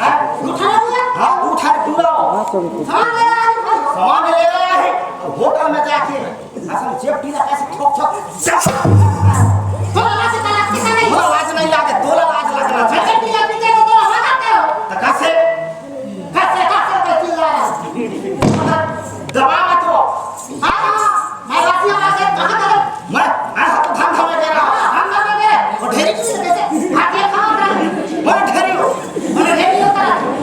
हाँ? दो ठन टूरा? हाँ, दो ठन टूरा। सामान ले आ रहे हो? सामान ले आ रहे हैं, होटल में जाके असल जेब ढीला कैसे ठोक ठोक। तोला लाज का लागथे का नहीं? मोला लाज नहीं लागे, तोला लाज लगना चाहिए। जेब ढीला पीछे तो तोला हो जाते हो। तो कैसे? कैसे, कैसे तो चिल्ला रहा है? दबा मत हो। हाँ, हाँ, मैं बात ये बात है, कहाँ करे? मैं, मैं तो धंधा में दे रहा हूँ। हाँ, धंधा में दे रहे। वो ढेरी चीज कैसे? हाँ, ये कहाँ रहा है? मैं ढेरी हूँ।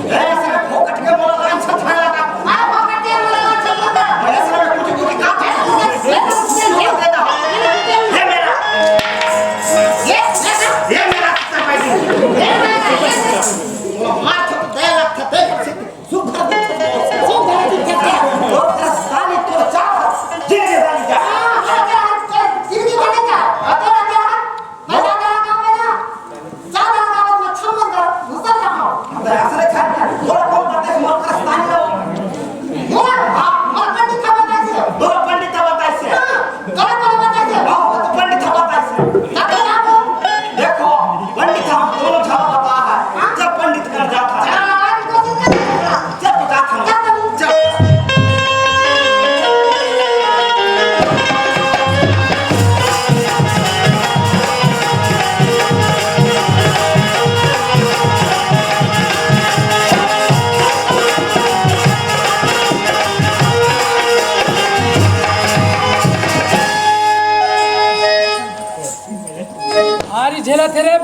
ए, साला फोकट के मोला लांछन खाए लगा। हाँ, फोकट के मोला लांछन लगा। मैं साला कुछ, कुछ काम है। ये तो मुझे ये दे दो। ये मेरा। ये, ये, ये मेरा पैसा।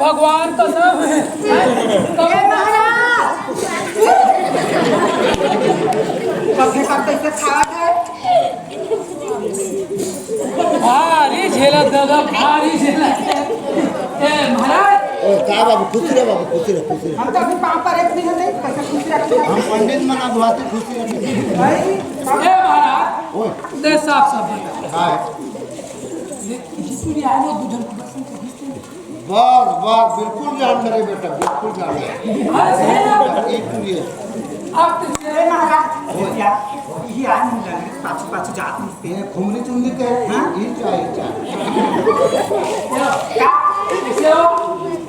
भगवान कसम। ए महाराज, कइसे कर, कइसे खात हे? भारी झेलत दादा, भारी झेलत। ए महाराज। ओ, का बाबू, खुश रह बाबू, खुश रह, खुश रह। हम तो अभी पाँव पर एक नहीं होते, कइसे खुश रह? हम पंडित मना बुआते खुश रह। भाई, ए महाराज, ओए। दे साफ साफ बता। का हे? ये किसी भी आए ना, दू झन को बस। बस, बस, बिल्कुल जान डरे बेटा, बिल्कुल जान डरे। अरे, सही ना? एक मिनट। अब तो ए महाराज, ओए। या, ये आए नहीं लगे, पाछू, पाछू जात नहीं। ये खुमरी चुमरी के, हाँ? ये चाहे, ये चाहे। क्या? क्या?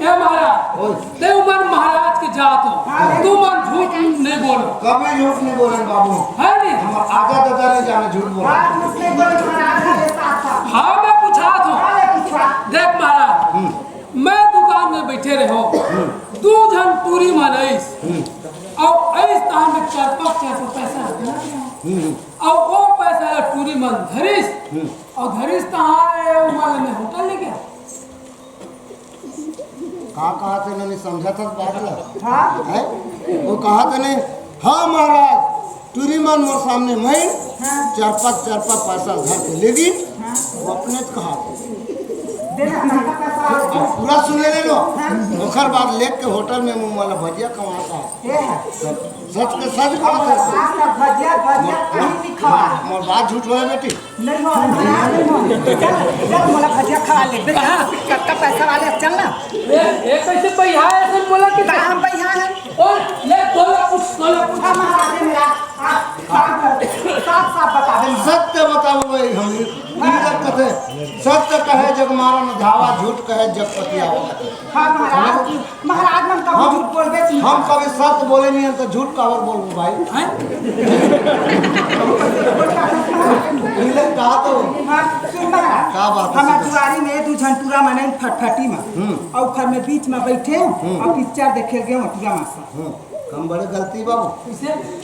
ए महाराज, ओए। ते उमर महाराज के जात हो, हाँ। तू मन झूठ नहीं बोलो। कभी झूठ नहीं बोले बाबू। है नहीं? हम आजा दादा नहीं जाने झूठ बोला। हाँ, झूठ नहीं बोले, महाराज, ये साथ था। हाँ, मैं पूछा था। हाँ, मैं पूछा। देख महाराज, हम्म। मैं दुकान में बैठे रहो, दू झन टूरी मन आइस, अउ आइस तहां में चरपक चरपक पैसा रखना, अउ वो पैसा ला टूरी मन धरिस, अउ धरिस तहां ए, वो मन में होटल ले गया। का कहा थे, नहीं समझा था बात ला? हाँ। हैं? वो कहा थे नहीं, हाँ महाराज, टूरी मन मोर सामने मैं हाँ। चरपक चरपक पैसा धर के लेगिन, हाँ। वो अपने तो कहा। देना, हमारा पैसा। अब पूरा सुन ले लो। हाँ। ओकर बाद लेके होटल में मुंह वाला भजिया कमाता है। ये है। सच के सच कहा था। आज तक भजिया, भजिया कहीं नहीं खवा। मोर बात झूठ होए बेटी। नहीं हो, नहीं हो। चल, चल, मोला भजिया खवा ले। बेटा, कतका पैसा वाले, चल ना। ए, ए, कइसे बइहा हे, अइसन मोला के का हम बइहा हे? ओ, ले, तोला पूछ, तोला पूछ। हाँ, महाराज, मेरा, आप साफ, साफ, साफ बता दे। सत्य बताओ भाई, हम हाँ। कथे, सत्य कहे जग मारा न धावा, झूठ कहे जग पतियावा। हाँ, महाराज, महाराज मन कभी हम, झूठ बोलबे नहीं। हम कभी सत्य बोले नहीं है, तो झूठ काबर बोलबो भाई? हैं? पहिले कहा तो। हाँ, सुन महाराज, का बात है, हमर सुन। दुआरी में दू झन टूरा मन आइन फटफटी में, हम्म। अउ ओखर में बीच में बैठे हो, हम्म। अउ पिक्चर देखे गए हो टूरा मासा। हम्म, कम बड़े गलती बाबू। कइसे?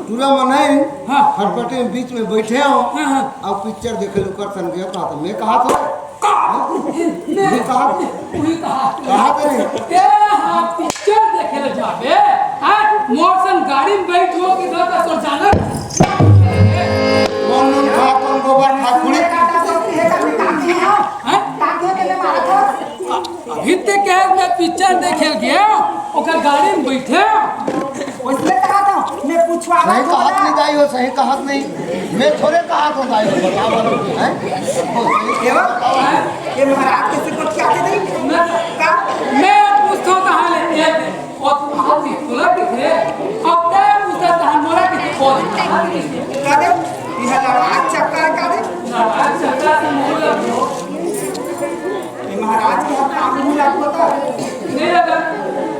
टूरा मन आइन, हाँ। फटफटी में बीच में बैठे हो, हाँ, हाँ। अउ पिक्चर देखे लो कर सन गया, कहा तो मैं कहा तो। का? मैं कहा, उही कहा। कहा तेरे? ए, हाँ, पिक्चर देखे ले जाबे। हाँ, मोर संग गाड़ी में बैठ हो के दो का तोर जानत। कौन नून खा, कौन गोबर खा, कुड़ी? हाँ? अभी ते कहे मैं पिक्चर देखे गया, ओकर गाड़ी में बैठे। ओइसने कहा था, मैं पूछवा सही कहा था। नहीं दाई हो, सही कहा नहीं। मैं थोड़े कहा था दाई हो, बताओ, हैं? एवं? ये महाराज कइसे गोठियाथे नहीं? का? मैं पूछता हूँ कहाँ ले? ये, वो तुम्हारा भी खुला भी है। अब मैं पूछता था, मोरा किसी को नहीं। का दे? ये लड़वा चक्कर का दे? लड़वा चक्कर से मोर लग गयो। ये महाराज के हाथ काम नहीं लग होता। नहीं लगा।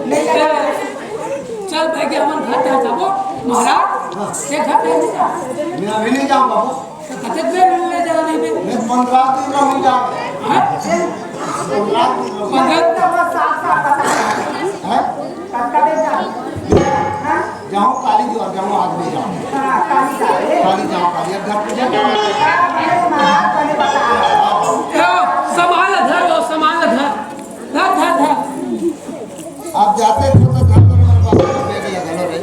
नहीं लगा। चल भाई, के हमन घर जा जाबो। महाराज, के घर जा नहीं जा। मैं अभी नहीं जाऊँ बाबू। तो कतेक बेर ले जा रही बे? मैं पंद्रह दिन रहूँ जा। हाँ? पंद्रह दिन रहूँ। पंद्रह दिन तो बस साफ साफ बता। हैं? कब कबे जा? हाँ? जाऊँ काली जो, जाऊँ आज नहीं जाऊँ। हाँ, काली जा। काली जाऊँ, काली। अब घर पूजा करना है। अरे महाराज, पहले बता। ए, सामान धर लो, सामान धर। धर, धर, धर। आप जाते हो तो धर लो, मेरे पास बैग लगा लो रे।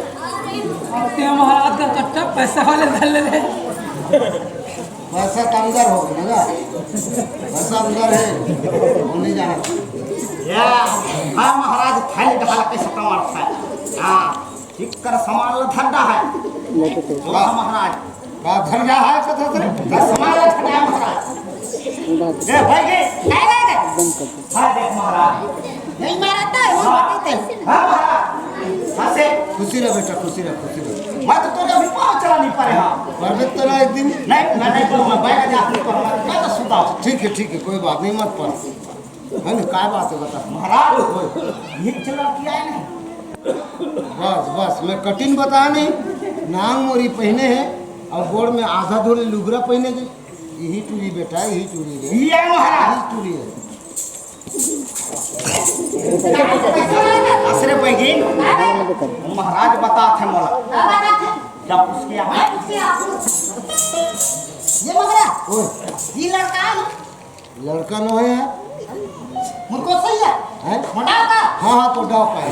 अब ते महाराज का कट्टा पैसा वाले धर ले ले। पैसा तो अंदर हो ना, पैसा अंदर है, वो नहीं जाना। या, हाँ महाराज, थाली ढाल के सतावर था। हाँ, ठीक कर सामान ला धर डहा है। वाह महाराज। का धर डहा है, कथा से? धर सामान ला धर डहा है महाराज। ए, भाई के, नहीं, नहीं, नहीं। हाँ, देख महाराज। नहीं मारा था, वो हाँ। बताते हैं। हाँ महाराज। हाँ से। खुशी रह बेटा, खुशी रह, खुशी रह। मैं तो तोरे अभी पाँव चला नहीं पारे, हाँ। परबे तेरा एक दिन। नहीं, मैं नहीं पढ़ूंगा, मैं जा नहीं पढ़ूंगा, मैं तो सुता हूँ। ठीक है, ठीक है, कोई बात नहीं, मत पढ़। है ना, काय बात है बता। महाराज, ये चला किया है नहीं? बस, बस, मैं कटिन बता नहीं, नांग मोरी पहने हैं और गोड़ में आधा धोले लुगरा पहने गए। यही टूरी बेटा, यही टूरी रे। ये है महाराज। यही टूरी है। असरे पैगी, महाराज बतात हे मोला। जब उसके यहाँ ये मगरा, ओए। ये लड़का है ना? लड़का नो है यार। मुर्को सही है। हैं? हाँ, हाँ, तो डाव पाए।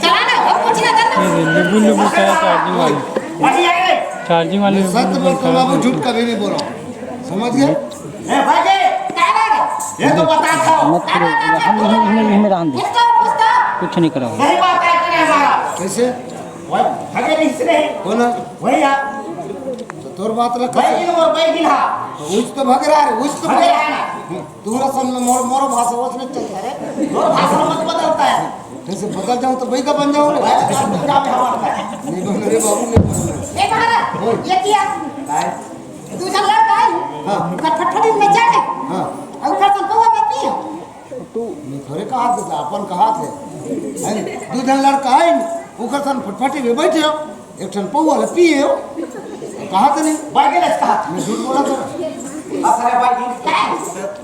चला ना, और कुछ ना करना। ये नींबू, नींबू का है charging वाली। बढ़िया है। Charging वाली मैं सत्य नींबू बोलता हूँ का बाबू, है। झूठ कभी नहीं बोला। समझ गए? ए, भाई जी, ये तो बता था। मत करो, हम, हम, हम, हमें रहने दो। कुछ नहीं करो। यही बात है कि नहीं हमारा? कैसे? वही भगे नहीं इसने। कौन है? वही है। तो तोर बात रख। भाई जी, वो भाई जी, हाँ। तो उस तो भग रहा है, उस तो भग रहा है ना। तुम्हारा सामने मोर, मोर भाषा वो नहीं चलता है। मोर भाषा मत बदलता है। जैसे बदल जाऊं तो भाई का बन जाऊं। भाई का बन जाऊं, हमारा। नहीं बन रहे बाबू, नहीं बन रहे। ए महाराज, ओए। ये क्या? काय? दू झन लड़का है। हाँ। ओकर फटफटी में जाके। हाँ। और ओकर संग पौवा बेटी है। तू मैं थोड़े कहा थे, अपन कहा थे। हैं? दू झन लड़का है, ओकर संग फटफटी में बैठे हो, एक ठन पौवा ले पिए हो। कहा थे नहीं? बाइगे ने कहा था। मैं झूठ बोला था। असरे बाइगे।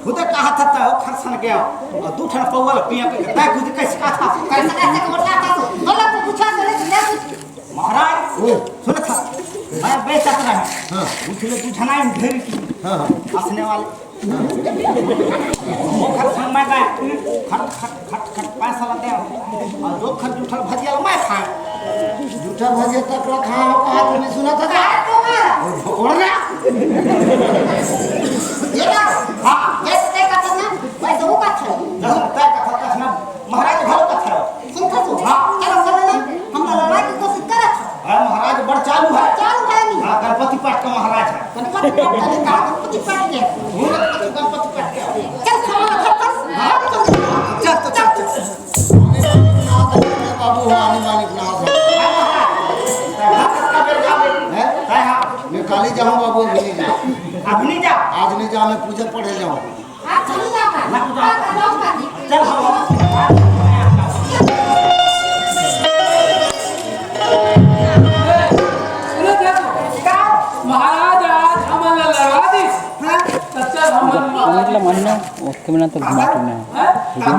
खुद कहा था तो खरसन के और दू ठन पौवा ले पिए, तै खुद कैसे कहा था? कैसे, कैसे बोलता था? बोला तो पूछा, बोले, मैं कुछ महाराज, ओए। सुन था, मैं बेचत रहा। हाँ। उठले तू झनाई ढेर की। हाँ, हाँ। हंसने वाले। वो खट खट मैं गया। खट, खट, खट, खट, पैसा ला दे। और दो खट जूठल भजिया ला मैं खाया। जूठल भजिया तक ला खाया हो, कहा तूने सुना था क्या? और, और ना। ये ना, हाँ। जैसे तय कथन ना, वैसे वो कथन। जैसे तय कथन, कथन, महाराज घर कथन। सुन था तू? हाँ। चलो, चलो ना, हम लोग लड़ाई की कोशिश करत हन। हाँ, महाराज बड़ चालू है। चालू है नहीं। हाँ, गणपति पाठ का महाराज है। गणपति पाठ का नहीं, कहा गणपति पाठ के। वो गणपति, गणपति पाठ के। चल, खाना खा, खा। हाँ, चल। चल, चल, चल, चल। बाबू, हाँ, नहीं मालिक ना हो। हाँ, हाँ। हाँ, हाँ। हैं? हाँ, हाँ। मैं काली जाऊँ बाबू, अभी नहीं जाऊँ। अभी नहीं जा। आज नहीं जाऊँ, मैं पूजा पढ़े जाऊँ। चल, हम महाराज आज हमन ला लड़वा दिस। हाँ? त चल हमन मतलब मन ना, उसके बिना तो घुमा के ना। हाँ?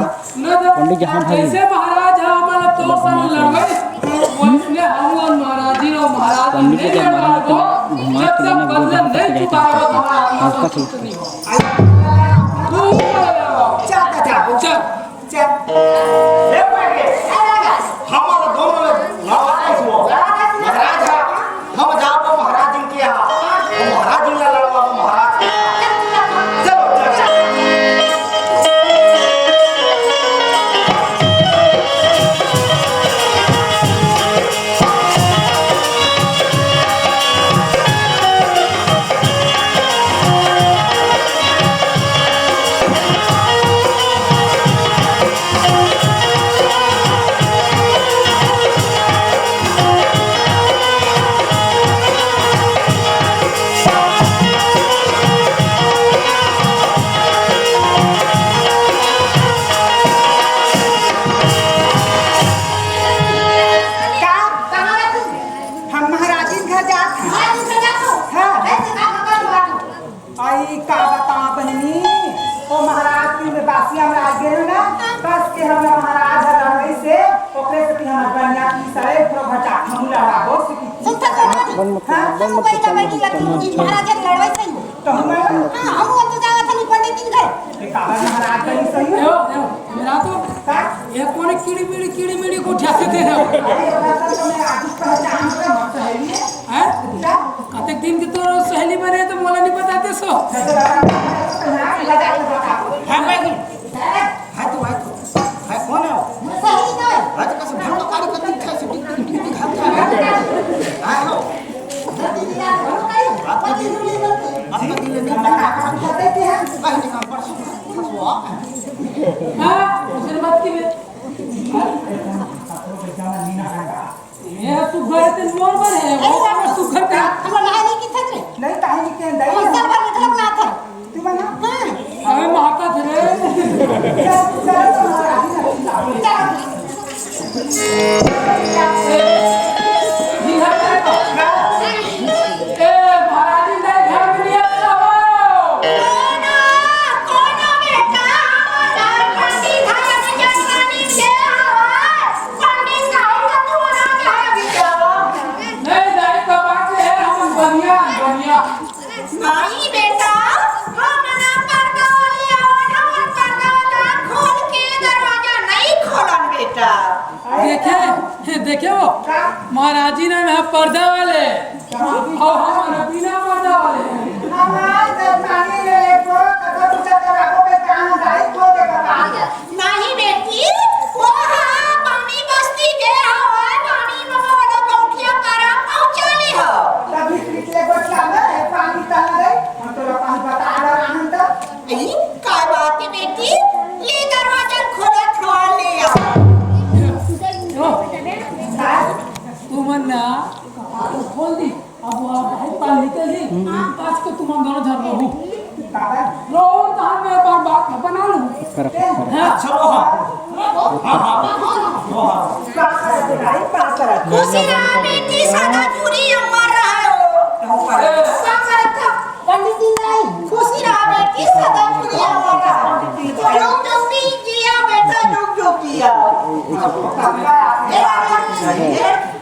पंडित जी, हाँ भाई। जैसे महाराज ह हमन ला तोर संग लड़वाइस, वइसने हमन महाराज जी अउ महाराज पंडित जी नहीं लड़वाबो, जब तक बदला नहीं चुकाबो, हमारा आत्मा संतुष्ट नहीं हो। चल, चल, चल। चल। ए, बैठ के। हमन दोनों लड़वाइस वो। महाराज ह, हम जाबो महाराज जी के यहाँ। वो महाराज जी ला लड़वाबो महाराज के। चलो, चल, चल। का? कहाँ है तू? हम महाराजिन घर जात हन। महाराजिन घर जात हो? हाँ। ऐसे का बता हुआ तू? आई का बता बहिनी, ओ महाराज की में बासी हमरा आगे है ना, बस के हमरा महाराज हर रहे से, ओकरे से कि हमर बनिया की सारे पूरा भटा हम लड़ा हो सकी। सुन तो, सुन तो। हाँ? हम कोई का बेटी लगी, महाराज हर लड़वाई सही हो। तो हम हाँ, हम तो जावा था नहीं पंडित जी घर। ये काबर महाराज बनी सही हो? यो, यो, मेरा तो का? ये कौन कीड़ी मीड़ी, कीड़ी मीड़ी को उठा देते हैं? अरे, ये बात तो मैं आज पहचान कर मत सहेली है। हैं? क्या? कतेक दिन के तो सहेली बने तो मोला नहीं बताते सो। हाँ, भाई। हाय तो, हाय तो। हाय, कौन है वो? हाय तो कसम, हम तो काली कतरी इच्छा से टिक, टिक, टिक, टिक, हम तो आए हो। आपका दिल, आपका दिल नहीं मानता। कहीं नहीं काम पर सुन, फंसवा। हाँ, उसे बात की बे। ये सुघर ते normal है, वो अरे, सुघर ते। हम लोग नहाए नहीं की थक रहे। नहीं, काहे नहीं के, हम सब बार निकल ना था। तू बना? हाँ। अबे मारता थे रे। चल, चल, चल, चल। ए, महाराजी नहीं घर में नहीं आता वो। कोनो, कोनो बेटा, पंडित घर में जाता नहीं दे, पंडित घर में तू हे, हे, देखे हो? का? महाराज जी ना यहाँ पर्दा वाले। हाँ। और हम ना बिना पर्दा वाले। हमार जब पानी ले ले को, तब कुछ कर रखो, पे कान दाई को दे बता। नहीं बेटी, वो हाँ, पानी बस्ती के हवा, पानी में मोरो गौठिया पर पहुँचा ले हो। तभी पिछले गोठिया में पानी तल गई, हम तो लोग पानी बता रहा हन तो। अई, का बात है बेटी? ले दरवाजा खोला, थोड़ा ले आओ। तुमन ना कपाट खोल दी, अब वो बाहर पानी निकल ही। आज को तुमन दोनों झन रहू। रहू, तहां मैं एक बार बात बना लूं। हाँ। अच्छा, वो हाँ। खुशी रहा बेटी, सदा जुड़ी अमर रहा। पंडित जी नहीं। खुशी रहा बेटी, सदा जुड़ी अमर रहा। जुग जुग जिया बेटा, जुग जुग जिया।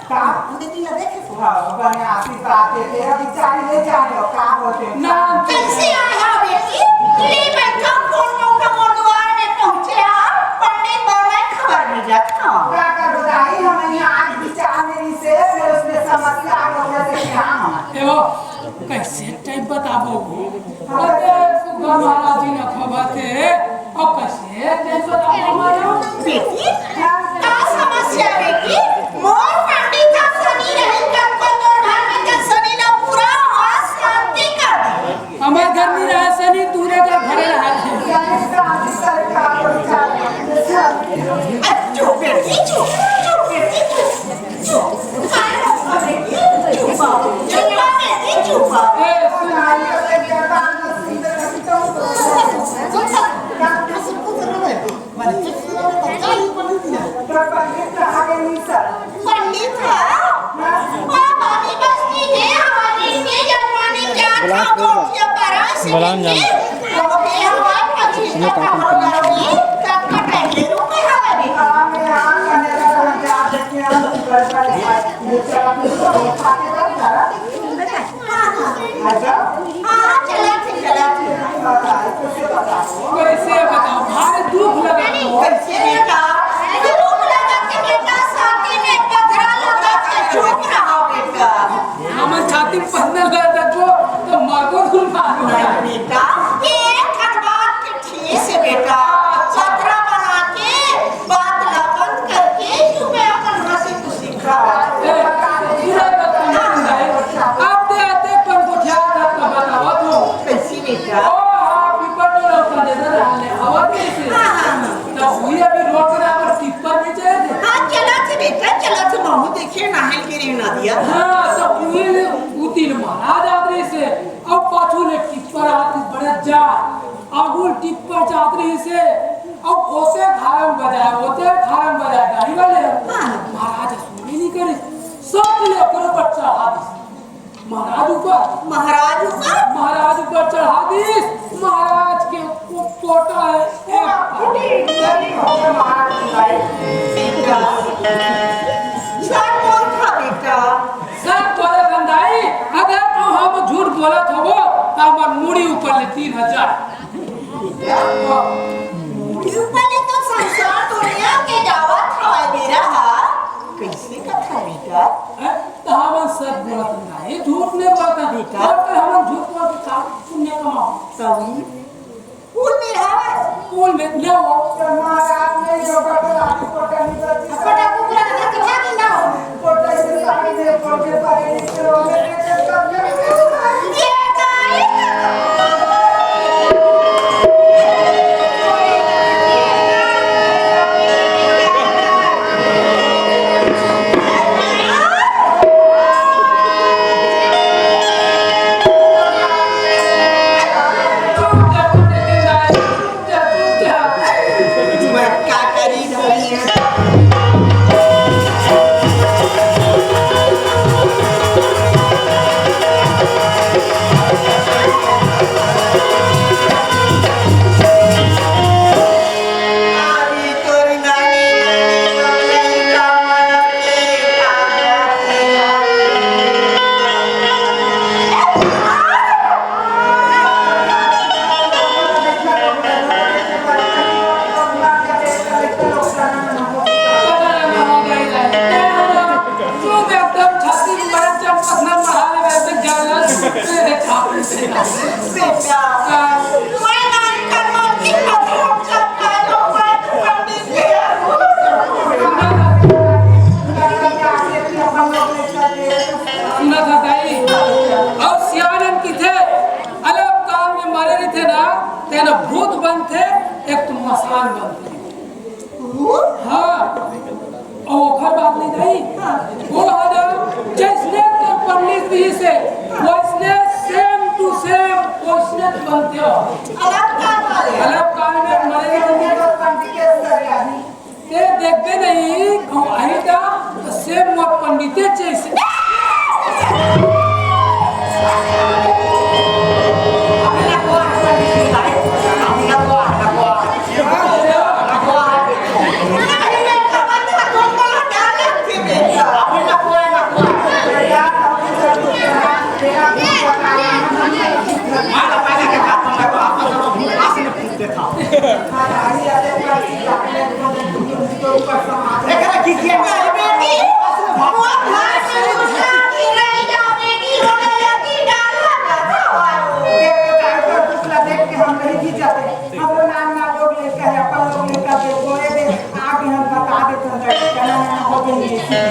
पंडित जी ना देखे। हाँ, बने आशीर्वाद देते हैं, अभी चाय ले जाओ, का बोलते हैं? ना, कैसे आया बेटी? ले बैठो, कौन मौका मोर द्वार में पहुंचे आप? पंडित बाबा खबर मिल जाता। का कर बताई, हम यहाँ आज विचार में नहीं से, फिर उसमें समस्या आ गई, जैसे कि हाँ, हाँ। ए वो, कैसे टाइप बताबो? अरे, सुग्गा महाराज जी ना खबर थे, अब कैसे टाइप बताबो हमारे? बेटी, का समस्या बेटी? मोर पंडित का शनि रही, कब को तोर घर में के शनि ना पूरा और शांति कर दे। हमार घर में रहा शनि, दूसरे का घर रहा है। चुप बेटी, चुप, चुप बेटी, चुप, चुप। चुप, चुप बेटी, चुप। ए, सुन। पंडित ह? ओ भाभी बस्ती के हमारे के जवानी क्या था, गोठिया परा से बुलान जाना। हाँ, हाँ, चला थे, चला थे। कैसे बताओ, भारी दुख लगा। कैसे बेटा? दुख लगा के बेटा, छाती में पथरा लगा के चुप रहा बेटा। हमर छाती में पथरा लगा तो, तो मरबो धुन मारो। नहीं बेटा, ये एक ठन बात के ठीक से बेटा, पथरा बना के बात ला बंद करके तू मैं अपन हंसी खुशी खा। ए, पूरा बता नहीं है। आते आते पर को ध्यान रख बतावा तो। कैसी बेटा? ओ, हाँ, पीपर तो लोग का दे दे रहा है। आवाज कैसे? हाँ, हाँ, हाँ। तो हुई अभी रोड पर आवर टिप्पर भी चाहिए थे। हाँ, चला थे बेटा, चला थे। महू देखिए, नहाई के रे ना दिया। हाँ, तो हुई ने उतिल महाराज आदरे से, अब पाछू ले टिप्पर आदरे बड़ा जा। आगुल टिप्पर जात रहिस हे, अउ ओते फारम बजाय, ओते फारम बजाय, गाड़ी वाले ह। हाँ। महाराज सुनबे नइ करे, सब ले ओकरे ऊपर चढ़ा दिस। महाराज ऊपर। महाराज ऊपर? महाराज ऊपर चढ़ा दिस। महाराज के को-, कोटा हे, एक बेटा, सच बोल था बेटा। सच बोले संदाई, अगर तू हम झूठ बोलत हवो, त हमर मुड़ी ऊपर ले तीन हजार। मुड़ी ऊपर ले तो संसार दुनिया के जावत हवय बेरा हा। कइसे कथा बेटा? हैं? त हमन सच बोलत हन, झूठ नइ बोलत हन। बेटा। अगर हमन झूठ बोलत हन, त पुण्य कमाओ। तभी। फूल में हवय। फूल में न हो। सुनत हस दाई, अउ सियान मन कहिथे, अल्प काल में मरे रहिथे ना, तेन भूत बनथे, एक तो मसान बनथे। हाँ, अउ ओखर बात नहीं दाई, वो ह ना, जइसने तोर पंडित रिहिसे, वइसने same to same वइसने तो बनथे हो। अल्प काल में मरे रहिथे। ते देखबे नहीं, कहूँ आही त, त same मोर पंडिते जइसे।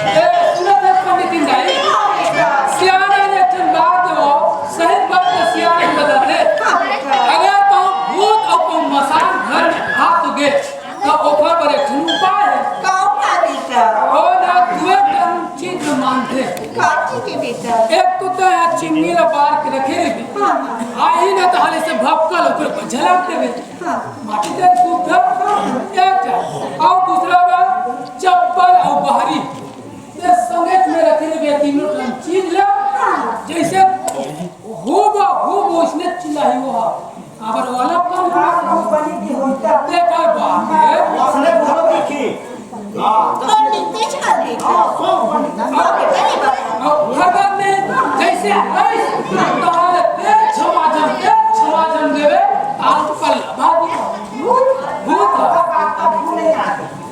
ए, सुनत हस पंडित दाई? सियान एक ठन बात हो, सही बात तो सियान बताथे। अगर कहूँ भूत अउ कहूँ मसान घर में आ तो गे, त ओखर बर एक ठन उपाय हे। का उपाय बेटा? ओ ना, दुए ठन चीज में मानथे। का चीज हे बेटा? एक तो तैं चिमनी ला बार के रखे रहिबे। हाँ, हाँ। आही ना त हाले से भपकल ओकर ऊपर झलक देबे। हाँ। माटी के सूखा, एक ठन। अउ दूसरा बा चप्पल अउ बहरी। ये संगत में रखे रहिबे तीनों ठन चीज ला। हाँ। जइसे हूबहू वइसने चिल्लाही वो हा। काबर वाला कम हाँ, कंपनी के होता। ते का बात हे? असले घलो देखी। हाँ। पंडित तेज कर दे। हाँ, सब पंडित। हाँ, बेटा, ये बात। हाँ, हर बात नहीं, जइसे आइस, ताल ते छमाजम, ते छमाजम देवे, ताल तो कल भागी। भूत, भूत।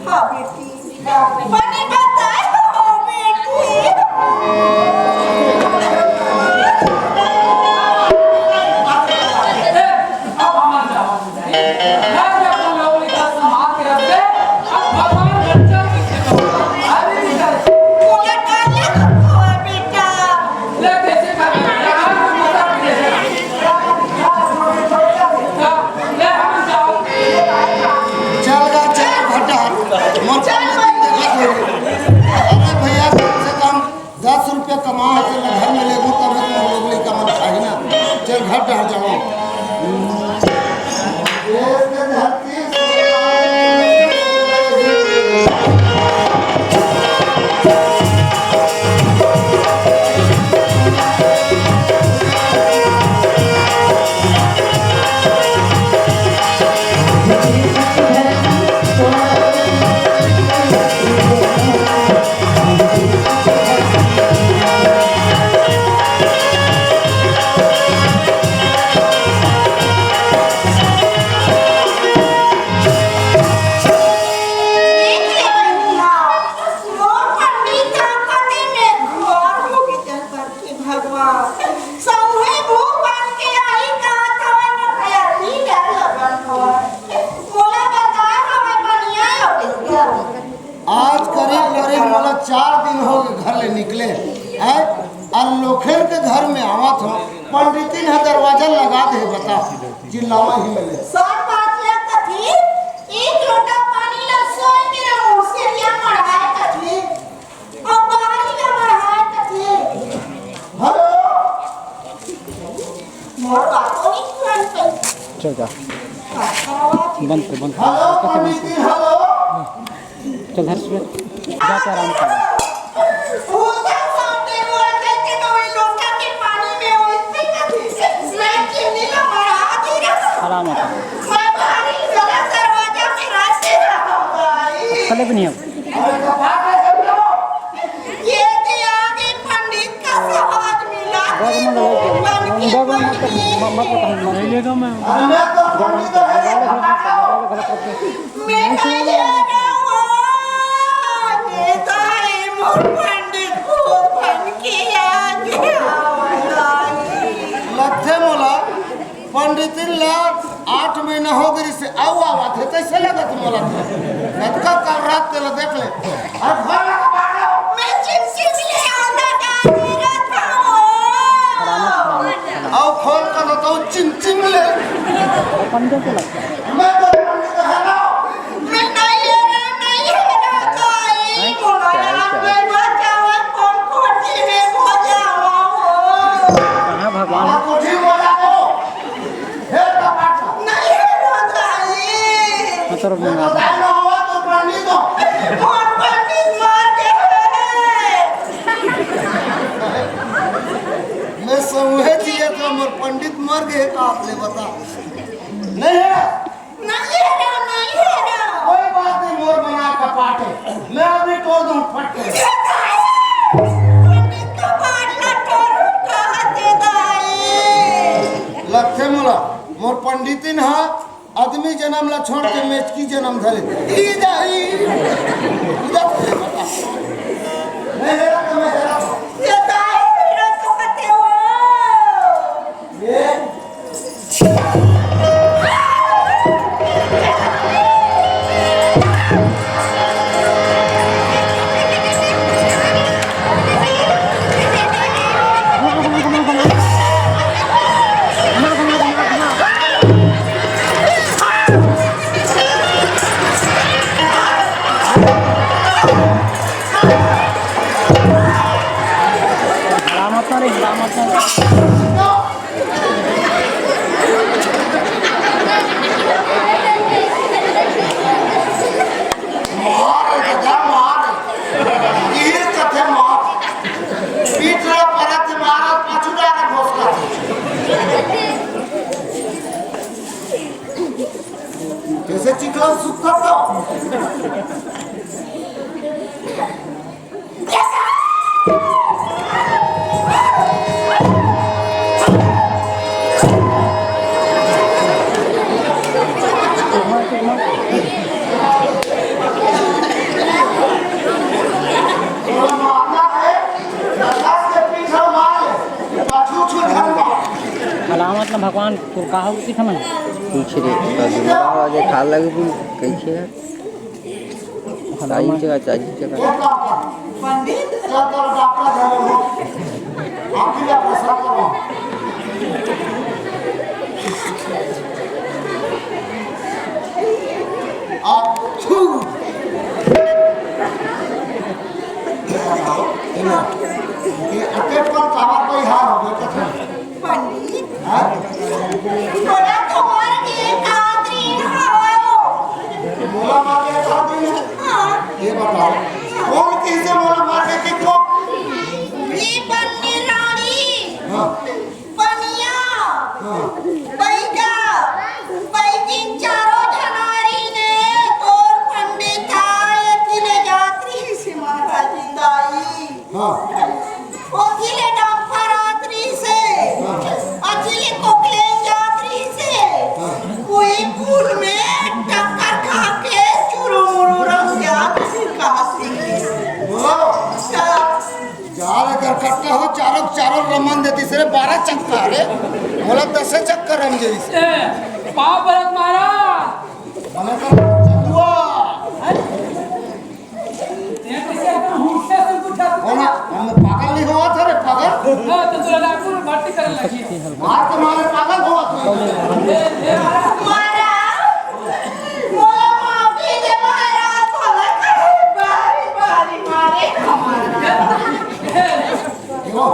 हाँ, बेटी। बने बताए हो बेटी। अब हमारे जाओ। घर में अपन लोग का संभाल के रखते, अब भगवान बच्चा की सेवा। अरे बेटा। बोला काले हो बेटा। ले कैसे कर रहे हैं? घर में घुसा के ले। ले हम जाओ। चल गा, चल भट्टा। मोर चल भाई। अरे भैया, कम से कम दस रुपया कमा के मैं घर में लेगू, तब तो मोर लोग लइका मन खाही ना। चल घर डहर जाओ। देश के धरती से देख ले बहिनी हा, मोर पंडित का कते में घर हो गे तेकर के भगवान। सौहे भू बन के आई का थवन भया भी डर लगन हवय। मोला बता हवय बनिया हो गया। आज करीब करीब मोला चार दिन हो गे घर ले निकले, हैं? अउ लोखन के घर में आवत हो, पंडितिन ह दरवाजा लगा दे, बता, चिल्लावा ही मिले। सच बात ला कथे, एक लोटा पानी ला सोय मेरा मुसरिया मढ़ाए कथे, अउ बाहरी ला मढ़ाए कथे। हेलो, मोर बात तो नहीं सुनाई पड़ी। चल जा। बंद कर, बंद कर। हेलो, कैसे बंद कर? पंडितिन, हेलो। चल, धर सुबह। जा, जा, आराम कर। आराम होता। चले भी नहीं अब। बैग में लगा के, बैग में मत, मत, मत, मत, नहीं लेगा मैं। मैं कहे रहा हूँ, ये तो है मोर पंडित भूत बन के आ गया। लगथे मोला, पंडितिन ला आठ महीना हो गई से आऊ आवत हे, तइसे लगत मोला। कतका काल रात के ला देख ले। अरे घर लगा बाड़ो। मैं चिमचिम ले आऊंगा, डाल दे रहा था। अपन जैसे लगता है। मैं तो पंडित है ना। मैं नहीं है ना, नहीं है ना, ताई। हैं? मोला क्या है, आप क्या है? नहीं बचावा, कौन कौन जी ने बचावा हो। कहाँ भगवान? आप कुछ ही बजाओ। हे कपाट। नहीं है ना, ताई। हाँ, तो रुक मैं जा। बताया ना हुआ तो पंडित हो। कौन पंडित मार के है? मैं समझे जिया तो मोर पंडित मर गए का आपने बता। नहीं है। नहीं है ना, नहीं है ना। कोई बात नहीं, मोर बना कपाट है। मैं अभी तोड़ दूं फट के। पंडित कपाट ना तोड़ू कहते दाई। लगथे मोला, मोर पंडितिन हा आदमी जन्म ला छोड़ के मेचकी जन्म धरे। ई दाई। उधर से बता। नहीं है ना, तो मैं हेरा था। ये दाई, मेरा तो कहते हो। मार, गधा मार। तीर कथे मार। पीठ ला परत मार, पाछू डारा घोसका। जैसे चिखला सुखा था। अलामत ना भगवान, तोर का हो गई थमन? पूछ रे, का दिमाग आगे खा लगे, कइसे है? चालीस जगह, चालीस जगह। पंडित, चल, चल, डॉक्टर घर में। आखिर का प्रसाद करो। आप छू। ये बताओ, ये ना, ये अटे पर कावर कोई हार हो गया, कथा। पंडित, हाँ? मोला तो मार के एकाध दिन हो। मोला मार के एकाध दिन? हाँ। ये बताओ, कौन कइसे मोला मार के कितको? ये बन्नी रानी, हाँ। बनिया, हाँ। बैगा, बैगिन चारों झनारी ने तोर पंडित आए तिले जात्री से मारा जिंदाई। हाँ। ओती ले डंपर आत रहिसे, हाँ। अती ले कोकलेन जात रहिसे, हाँ। उही पुल में टक्कर खा के चुरुमुरु रंग जात रहिसे, कहा सिंह। बोलो। का? चार अगर कट्टा हो, चारों, चारों रमन देती से रे, बारह चक्का रे, बोला दसे चक्का रम जाई से। ए, पाव परत मारा। भले कर चंदुआ। हैं? तें कइसे अपन हुस्से से पूछा? कौन? हम पागल नहीं हुआ था रे, पागल? हाँ, तो तोला डॉक्टर में भर्ती करे लगी। मार तो मारे पागल हुआ था। ए, ए, मारा। मारा। मोला माफी दे मारा, भला करे, बारी, बारी मारे हमारा। देखो,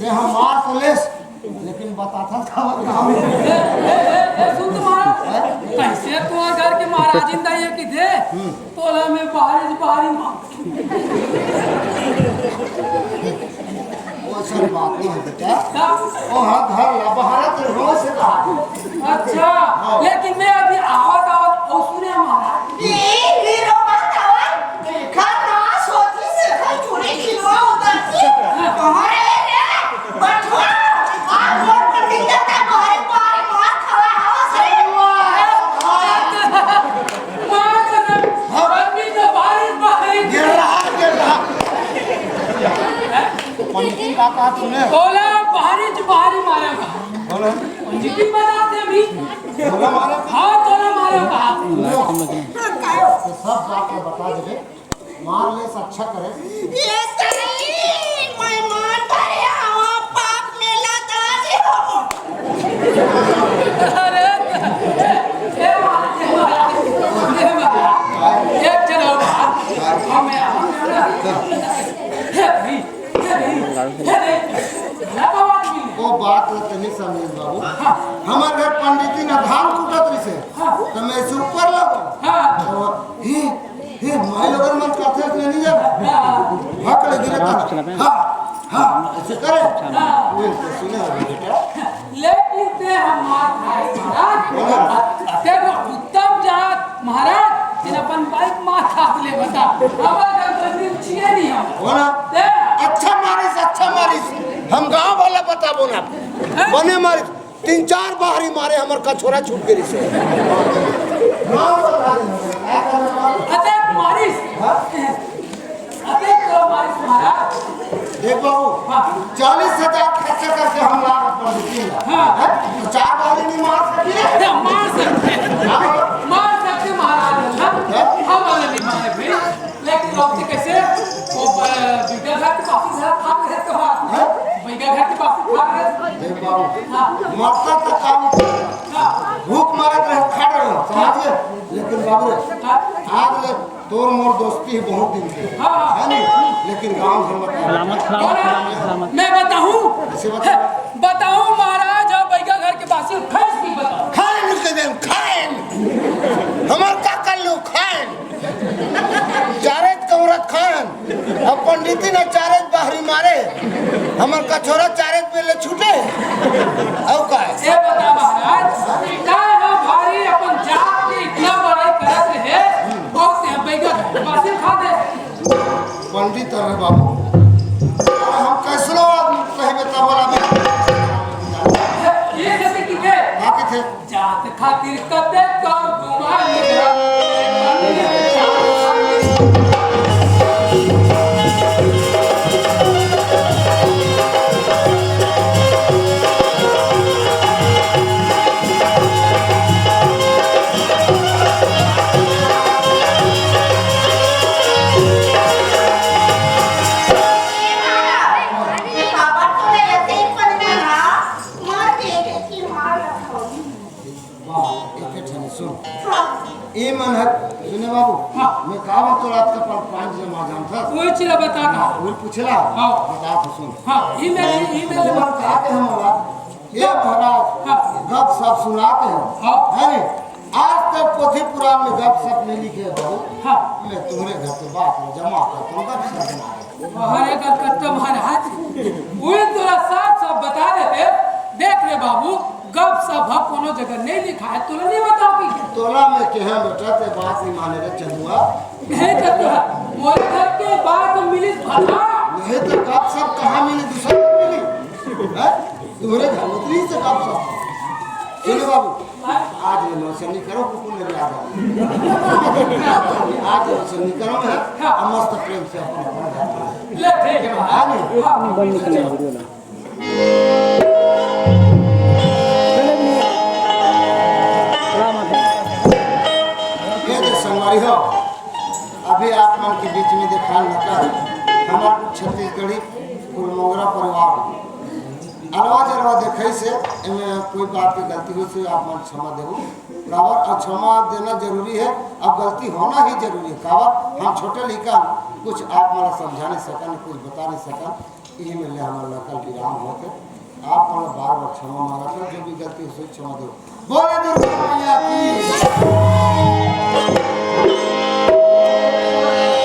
ये हम मार तो लेस, लेकिन बताथस काबर काम हे। ए, ए, ए, ए, सुन तो महाराज, हैं? कइसे तुम्हार घर के महाराजिन दाई हे किथे? हम्म। तोला मैं बाहरी बाहरी मार। वो सब बात नहीं है बेटा। का? वो हाँ घर ला बाहर तो रोज से कहा। अच्छा, हाँ। लेकिन मैं अभी आवत आवत और सुने महाराज। ई हीरो बतावा, देखा ना सोची से कोई चूड़ी खिलवा उतरती। तुम्हारे रे, बठवा, आज मोर पंडित का बाहरी बाहरी मार खावा हवा से। मार कसम, हाँ। अभी तो बारिश, बारिश। गिर रहा, गिर रहा। हैं? पंडित की बात आप सुने। तोला बारिश, बारिश मारेगा। बोलो। पंडित की बात आप अभी। तोला मारा। हाँ, तोला मारेगा। तो सब बात में बता दे। मार ले, अच्छा करे। ये सही, मैं मान डरे हवा, पाप में लदा दे हो। अरे भला बाबा आदमी ने। वो बात ल तनी समझे बाबू। हाँ। हमर घर पंडिती ना धान कूटत रहिसे। हाँ। त मैं से ऊपर लगो। हाँ। तो हे, हे, माई लोगन मन करथे उसने नहीं जाना। हाँ। भक ले गिरे था। हाँ, हाँ, ऐसे करे। हाँ। ये तो सुने हो बेटा। लेकिन ते हमार भाई महाराज, बोला। ते वो उत्तम जात महाराज, जिन अपन बाइक मार खा ले बता। हमार घर पर दिन छिए नहीं हम। बोला। ते अच्छा मारिस, अच्छा मारिस। हम गांव वाला बताबो ना। हैं? बने मारिस। तीन चार बाहरी मारे, हमर कछोरा छूट गई से। अते मारिस। हाँ? अते तो मारिस महाराज। देख बाबू, हाँ। चालीस हजार खर्चा करके हम लाख पर जीतेंगे। हाँ। हैं? तो चार बाहरी नहीं मार सकी रे? अरे, मार सकते हैं। हाँ। मार सकते महाराज, हाँ? हैं? हम वाले नहीं मारे भाई। लेकिन लोग तो कैसे? वो, अ, बिगहा घर के बासी खा रहे तो हाँ। हैं? बिगहा घर के बासी खा रहे। देख बाबू, हाँ। मरता तो काम हाँ। भूख मारत रहे, खा रहे, समझिए? लेकिन बाबू रे, हाँ। आज ले तोर मोर दोस्ती है बहुत दिन के, हाँ, हाँ। है नहीं? लेकिन गांव घर में सलामत, सलामत, सलामत, सलामत। मैं बताऊं? ऐसे बता। बताऊं महाराज, और बैगा घर के बासी खैस की बताऊं? खाए मिलते दिन, खाए। हमार का कर लो, खाए। चारेज कौरत खान, अब पंडिती ना चारेज बाहरी मारे, हमर कछोरा चारेज पे ले छूटे। अउ का है? ए बता महाराज, का ना भारी अपन जात के इतना बड़ाई करत रहे, बहुत से बैगा बासी खा दे। पंडित रहे बाबू, अरे हम कैसनो आदमी कहे में तब वाला भी। ये जैसे कि के? बाकी थे। जात खातिर कते कर गुमान। वाह, एक ठन सुन। हाँ। ए मन ह, सुने बाबू, हाँ। मैं का बात तोला आज का पाँच जमा जानथस? कोई चीज बता का? हाँ, वो पूछला? हाँ। बता तो सुन। हाँ, ई मैं, ई मैं ए मन बता। का के हम वाला, ए महाराज, हाँ। गप सप सुनाते हैं। हाँ। है नी? आज तक पोथी पुराण में गप सप नहीं लिखे बाबू। हाँ। मैं तुम्हारे घर के बात में जमा करता हूँ, गप सप सुनाते हैं। अरे कलकत्ता महाराज, उही तोला साफ साफ बता देते, देख रे बाबू, गप सप ह कोनो जगह नहीं लिखा है, तोला नहीं बताओ कि तोला मैं कहे बेटा, ते बात नहीं माने रे चंदुआ। नहीं चंदुआ, मोर घर के बात मिलिस भला। नहीं तो गप सप कहाँ मिली, दूसरा मिली। हैं? तुम्हारे घर में तो नहीं से गप सप। सुनो बाबू, आज ये नौसनी करो, कुकुर ने भी आ जाओ। आज ये नौसनी करो है, हाँ। हम मस्त प्रेम से अपन, अपन घर में। ले, ठीक है, हाँ, नहीं। हाँ। ये जो संगवारी हो, अभी आप मन के बीच में देखा लगा, हमारे छत्तीसगढ़ी कुलमोगरा परिवार। अलवा जलवा देखई से एमे कोई बात के गलती होई से आप मन क्षमा देहू। काबर अउ क्षमा देना जरूरी है, अब गलती होना ही जरूरी है। काबर हम छोटे लइका कुछ आप मन ला समझा नहीं सकन, कुछ बता नहीं सकन, इही में ले हमर नकल विराम होत है। आप मन ला बार बार क्षमा मांगत है, जो भी गलती होई से क्षमा देहू। बोले दुर्गा मैया की।